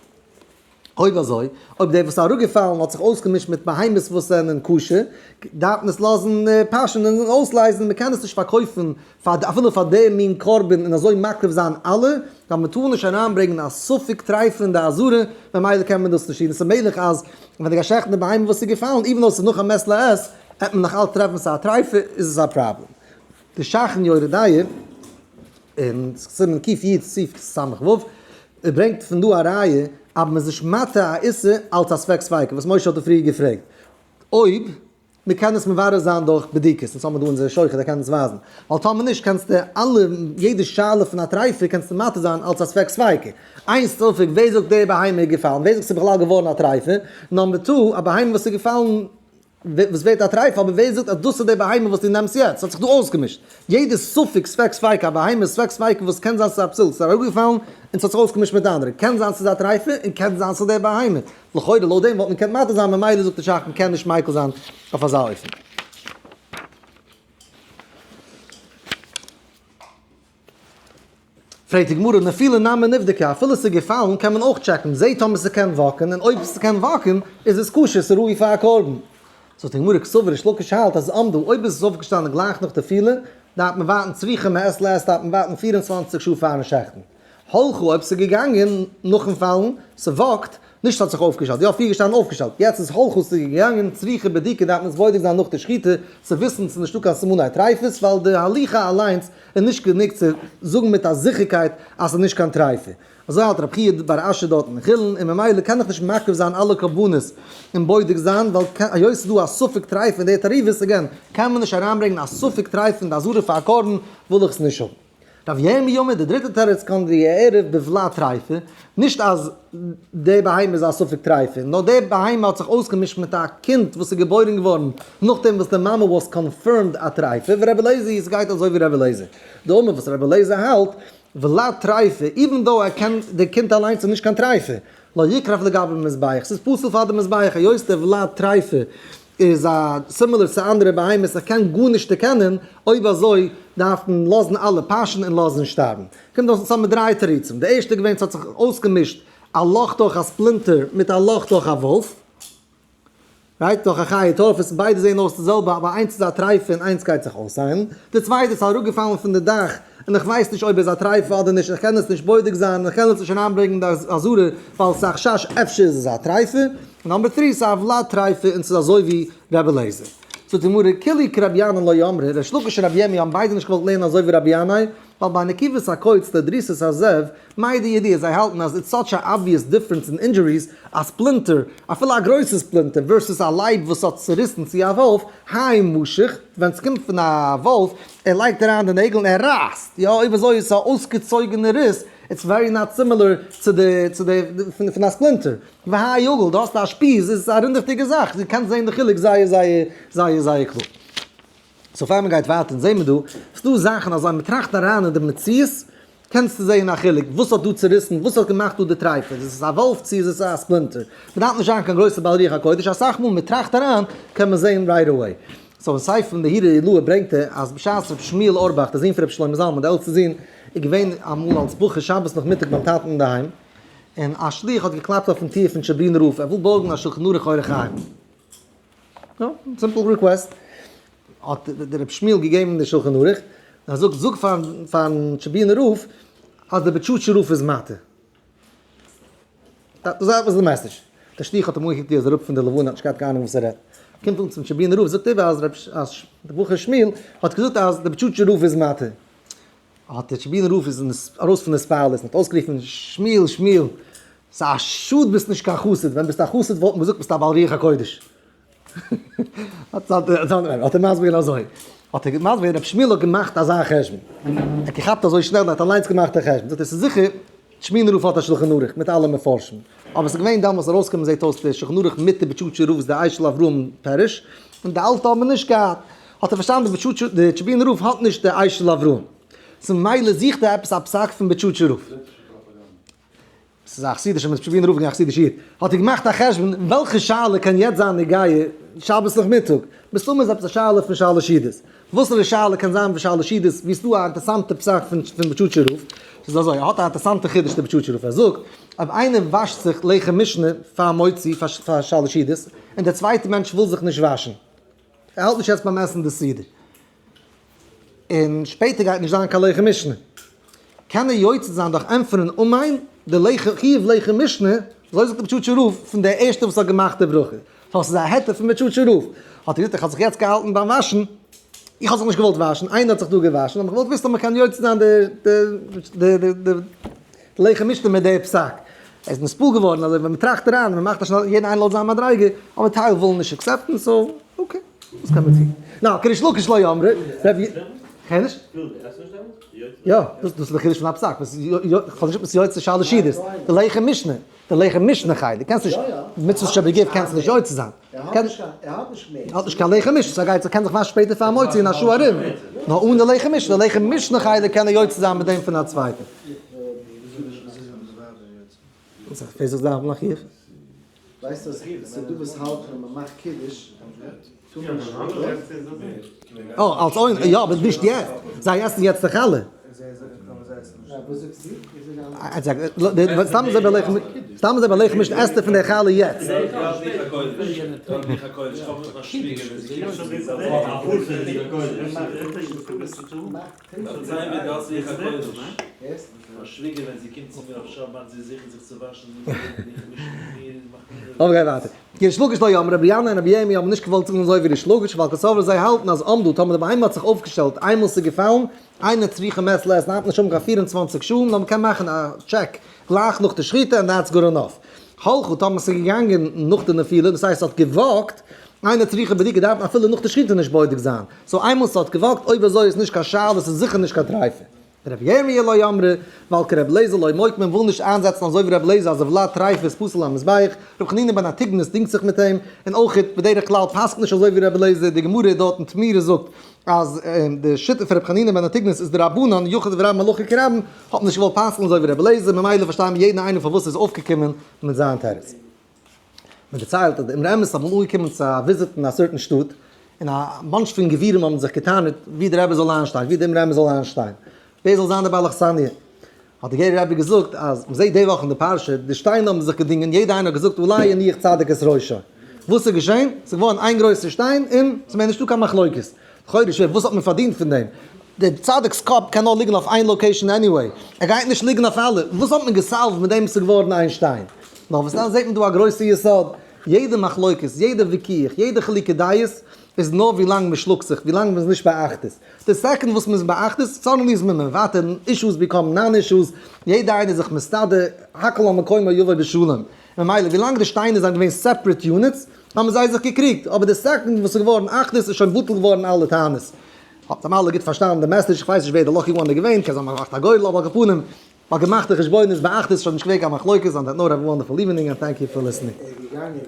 אויב אזוי, אויב דער וואס איז אראפגעפאלן האט זיך אויסגעמישט מיט בהמות וואס זענען כשר, דארף מען עס לאזן פאשען און אויסלייזן, מען קען עס נישט פארקויפן פאר אפילו פאר דעם מין קרבן און אזוי מקריב זיין אלע, ווייל מען טאר נישט אריינברענגען א ספק טרייפה אין די עזרה, ממילא קען מען דאס נישט טון. עס איז מעגליך אז ווען די געשעכטן די בהמה וואס איז געפאלן, even though עס איז נאך א מעת לעת, וועט מען נאך אלץ טרעפן ס'איז א טרייפה, איז עס א פראבלעם. די ש"ך אין יורה דעה, אין סימן קי סעיף ס"ו, ער ברענגט פון דא א ראיה אז מען איז נישט מתיר א איסור אלץ א ספק ספיקא, וואס משה האט פריער געפרעגט אויב מען קען עס מברר זיין דורך בדיקות, אונז האבן דא אונזער שוחט ער קען עס ווייזן, ווייל טאמער נישט קענסטו אלע יעדע שאלה פון א טרייפה קענסטו מתיר זיין אלץ א ספק ספיקא. איין ספק ווער זאגט די בהמה איז געפאלן, ווער זאגט ס'איז בכלל געווארן א טרייפה, number two א בהמה וואס איז געפאלן וואס ווערט א טרייף, אבער ווער זאגט אז דאס איז די בהמה וואס דו נעמסט יעצט? ס'האט זיך דא אויסגעמישט. יעדע ספק, ספק ספיקא, א בהמה ספק ספיקא וואס קען זיין ס'איז א פסול, ס'איז אראפגעפאלן און ס'האט זיך אויסגעמישט מיט די אנדערע, קען זיין ס'איז א טרייפה און קען זיין ס'איז די בהמה. לכאורה לויט דעם וואלט מען געקענט מתיר זיין, ממילא זאגט די ש"ך מ'קען נישט מיקל זיין אויף אזא אופן. פרעגט די גמרא, נפילה נמי נבדקה, אפילו ס'איז געפאלן קען מען אויך טשעקן, זעהט טאמער ס'קען וואקן, און אויב ס'קען וואקן איז עס כשר, ס'איז ראוי פאר א קרבן. זאגט די גמרא, קסבר ריש לקיש האלט אז עמדה, אויב איז עס אויפגעשטאנען גלייך נאך די נפילה, דארף מען ווארטן צריכה מעת לעת דארף מען ווארטן 24 שעה פארן שעכטן. הלכה, אויב ס'איז געגאנגען נאכן פאלן, ס'וואקט, נישט ס'האט זיך אויפגעשטעלט, יא פריער געשטאנען אויפגעשטעלט, יעצט איז הלכה ס'איז געגאנגען צריכה בדיקה דארף מען עס בודק זיין נאך די שחיטה צו וויסן ס'איז נישטא קיין סימני טריפות ווייל די הליכה אליינס איז נישט גענוג צו זאגן מיט א זיכערקייט אז ס'איז נישט קיין טריפה. אזוי האלט רב חייא בר אשי דארט אין חולין און ממילא קען איך נישט מקריב זיין אלע קרבנות און בודק זיין ווייל היות ס'איז דא א ספק טריפה אין די תערובות again קען מען נישט אריינברענגען א ספק טריפה אין די עזרה פאר א קרבן וויל איך עס נישט האבן. רב ירמי' אמר, די דריטע תירוץ כגון דאיערב בולד טריפה, נישט אז די בהמה איז א ספק טריפה, נאר די בהמה האט זיך אויסגעמישט מיט א קינד וואס איז געבוירן געווארן נאכדעם וואס די מאמע was confirmed א טריפה, ורבי אליעזר עס גייט אזוי ווי רבי אליעזר דאמר וואס רבי אליעזר האלט, ולד טריפה, even though ער קען, די קינד אליינס איז נישט קיין טריפה, לא יקרב לגבי מזבח, ס'איז פסול פאר די מזבח, היות די ולד טריפה איז א similar צו אנדערע בהמות, ער קען גארנישט דערקענען, אויב אזוי דארף מען לאזן אלע פאשען און לאזן שטארבן. קומט אויס אונז האבן דריי תירוצים, די ערשטע איז געווען ס'האט זיך אויסגעמישט א לאך דורך א splinter מיט א לאך דורך א וואלף, right, דורך א חיה טורפת, ביידע זעען אויס די זעלבע אבער איינס איז א טרייפה און איינס גייט זיך אויסהיילן, די צווייטע איז אראפגעפאלן פון די דאך און איך ווייס נישט אויב עס איז א טרייפה אדער נישט, איך קען עס נישט בודק זיין און איך קען עס נישט אריינברענגען אין די עזרה ווייל עס איז א חשש אפשר איז עס א טרייפה, און number three ס'איז א ולד טרייפה און ס'איז אזוי ווי רבי אליעזר. זאגט די גמרא, כולהו כרבי ינאי לא אמרי, ריש לקיש און רבי ירמי' האבן ביידע נישט געוואלט לערנען אזוי ווי רבי ינאי. ווייל ביי נקיבת הקוץ לדריסת הזאב, מידע ידיע, זיי האלטן אז it's such a obvious difference אין injuries, א splinter, אפילו א גרויסע splinter, versus א לייב וואס האט צוריסן צו א וואלף, האי משך, ווען ס'קומט פון א וואלף, ער לייגט אריין די נעגל און ער רייסט, יא אויב אזוי איז עס א אויסגעצויגענע ריס, it's very not similar צו די צו די פון א splinter. והאי עגול, דו האסט א שפיז, איז עס א רינדעכדיגע זאך, דו קענסט זען די חילוק זייער זייער זייער זייער קלאר. so פאר מען גייט ווייטער זעהן מיר דא, ס'דא זאכן אז אויב מ'טראכט אריין אין די מציאות, קענסטו זעהן א חילוק, וואס האט דא צוריסן, וואס האט געמאכט דא די טרייפה, איז עס א וואלף צו איז עס א splinter. מ'דארף נישט זיין קיין גרויסע בעל רוח הקודש, אסאך מאל מ'טראכט אריין קען מען זעהן right away. so אין ספר פון די הרהור עילאה ברענגט ער אז בשעת רבי שמואל אורבאך, דער זון פון רבי שלמה זלמן, דער עלטסטער זון, איז געווען אמאל אלס בחור שבת נאכמיטאג ביים טאטן אינדערהיים, און א שליח האט געקלאפט אויפן טיר פון טשעבינער רב, ער וויל בארגן א שלחן ערוך אורח חיים. יא, simple request. האט דער רבי שמואל געגעבן די שלחן ערוך, און ער זאגט, זאג פארן טשעבינער רב אז דער בוטשאטשער רב איז מתיר. that was the message. דער שליח האט אים אנגעקוקט ווי ער איז אראפ פון די לבנה, האט נישט געהאט קיין אהנונג וואס ער רעדט. קומט אן צום טשעבינער רב, זאגט איבער אז דער בחור שמואל האט געזאגט אז דער בוטשאטשער רב איז מתיר. האט דער טשעבינער רב איז ארויס פון התפעלות און האט אויסגערופן, שמואל, שמואל, ס'איז א שאד ביסט נישט קיין חסיד, ווען ביסט א חסיד וואלט מען געזאגט ביסט א בעל רוח הקודש. האט ער מסביר געווען אזוי, האט ער מסביר געווען, רבי שמואל האט געמאכט אזא חשבון, ער האט געכאפט אזוי שנעל, ער האט אליינס געמאכט א חשבון, זאגט ער, ס'איז זיכער טשעבינער רב האט א שלחן ערוך מיט אלע מפרשים, אבער ס'איז געווען דאמאלס ארויסגעקומען זעט אויס די שלחן ערוך מיט די בוטשאטשער רב'ס די אשל אברהם פירוש, און די אלטע האבן נישט געהאט, האט ער פארשטאנען די בוטשאטשער די טשעבינער רב האט נישט די אשל אברהם, so ממילא זוכט ער עפעס א פסק פון בוטשאטשער רב. ס'איז א חסידישע מיט טשעבינער רב געווען א חסידישע איד, האט ער געמאכט א חשבון וועלכע שאלה קען יעצט זיין נוגע שבת נאכמיטאג, מסתמא איז עפעס א שאלה פון שלש סעודות, וואסערע שאלה קען זיין פון שלש סעודות ווי ס'דא א אינטערסאנטע פסק פון בוטשאטשער רב, ס'איז אזוי, ער האט א אינטערסאנטע חידוש דער בוטשאטשער רב, ער זאגט אויב איינער וואשט זיך לחם משנה פאר מוציא פאר שלש סעודות, און דער צווייטער מענטש וויל זיך נישט וואשן, ער האלט נישט יעצט ביים עסן די סעודה, און שפעטער גייט נישט זיין קיין לחם משנה, קען ער יוצא זיין דורך ענטפערן אמן די לחם חיוב לחם משנה, אזוי זאגט די בוטשאטשער רב פון דער ערשטער וואס האט געמאכט די ברכה, so ס'איז א היתר פון בוטשאטשער רב, האט ער געזאגט איך האב זיך יעצט געהאלטן ביים וואשן, איך האב זיך נישט געוואלט וואשן, איינער האט זיך דא געוואשן, האב איך געוואלט וויסן אויב מ'קען יוצא זיין די די די לחם משנה מיט די פסק. ער איז נתפעל געווארן אזוי ווען מ'טראכט אריין און מ'מאכט א שנעלע יעדן איינער לויט זיין מדריגה, אבער טייל ווילן נישט accept ן so okay וואס קען מען טון. נאו כריש לקיש לא אמרי רב י. כ'הער נישט. יא, דאס איז די חידוש פון א פסק, וואס כ'האב נישט געזאגט יוצא שלש סעודות, די לחם משנה, די לחם משנה חלק, קענסט נישט, מצוות שבגוף קענסטו נישט יוצא זיין. ער האט נישט מער. ער האט נישט קיין לחם משנה, so ער גייט, ער קען זיך וואשן שפעטער פאר מוציא אין א שעה ארום. נאר אן די לחם משנה, די לחם משנה חלק קען ער יוצא זיין מיט דעם פון א צווייטן. וואס זאגט דער רב נאך איך? ווייסט אז ס'דא וואס האלטן ווען מ'מאכט קידוש טאר מען נישט אה, אלס אוינער, יא, אבער נישט יעצט. זיי עסן יעצט די חלה. סתם אזוי ביי לחם, סתם אזוי ביי לחם משנה עסט ער פון די חלה יעצט. לאמיר גיין ווייטער. כי ריש לקיש לא אמר, רבי ינאי און רבי ירמי' האבן נישט געוואלט זאגן אזוי ווי ריש לקיש, ווייל קסבר זיי האלטן אז עמדה, טאמער די בהמה האט זיך אויפגעשטעלט איינמאל ס'איז געפאלן, אינה צריכה מעת לעת, דארף נישט האבן קיין 24 שעה, נאר מ'קען מאכן א check גלייך נאך די שחיטה and that's good enough. הלכה, טאמער ס'איז געגאנגען נאך די נפילה, דאס הייסט ס'האט גע walk ט, אינה צריכה בדיקה דארף מען אפילו נאך די שחיטה נישט בודק זיין. so איינמאל ס'האט גע walk ט, אויב אזוי איז נישט קיין שאלה, ס'איז זיכער נישט קיין טריפה. רבי ירמי' לא אמרי, ווייל כרבי אליעזר לא מוקמי, מען וויל נישט איינזעצן אזוי ווי רבי אליעזר אז ולד טריפה איז פסול למזבח, רבי חנינא בן אנטיגנוס דינגט זיך מיט אים, און אויך בדרך כלל פסק'ט נישט אזוי ווי רבי אליעזר, די גמרא דארט אין תמורה זאגט אז די שיטה פון רבי חנינא בן אנטיגנוס איז דרבנן, יחיד ורבים הלכה כרבים, האט מען נישט געוואלט פסק'ן אזוי ווי רבי אליעזר, ממילא פארשטייען מיר יעדן איינעם פארוואס ער איז אויפגעקומען מיט זיין תירוץ. מען דערציילט אז די אמרי אמת איז אמאל אנגעקומען צו א visit אין א certain שטאט, און א bunch פון גבירים האבן זיך גע'טענה'ט ווי דער רבי זאל איינשטיין, ווי דער אמרי אמת זאל איינשטיין, ווער זאל זיין דער בעל אכסניא. האט דער גערער רבי געזאגט אז מען זעט די וואך אין די פרשה, די שטיינער האבן זיך געדינגען, יעדער איינער האט געזאגט עלי יניח צדיק את ראשו. וואס איז געשען? ס'איז געווארן איין גרויסער שטיין און ס'איז מער נישטא קיין מחלוקת. לכאורה שווער, וואס האט מען פארדינט פון דעם? דער צדיק'ס קאפ קען נאר ליגן אויף איין location anyway, ער גייט נישט ליגן אויף אלע, וואס האט מען גע solve ט מיט דעם ס'איז געווארן איין שטיין? נאר וואס דען זעט מען דא א גרויסע יסוד. יעדע מחלוקת, יעדע וויכוח, יעדע חילוקי דעות, איז נאר ווי לאנג מען שלאגט זיך, ווי לאנג מען איז נישט באחדות. די second וואס מען איז באחדות, suddenly איז מען מוותר, issues become non issues, יעדע איינער איז זיך מסתדר, הכל על מקומו יבוא בשלום. ממילא ווי לאנג די שטיינער זענען געווען separate units, האבן זיי זיך געקריגט, אבער די second וואס איז געווארן אחדות איז שוין בטל געווארן אלע טענות. האט אים אלע גוט פארשטאנען די message, איך ווייס נישט ווער די lucky one איז געווען, קען זיין מען מאכט א גורל, אבער על כל פנים, מ'האט געמאכט די חשבונות באחדות, שוין נישט געווען קיין מחלוקת, on that note have a wonderful evening and thank you for listening. ער איז געגאנגען.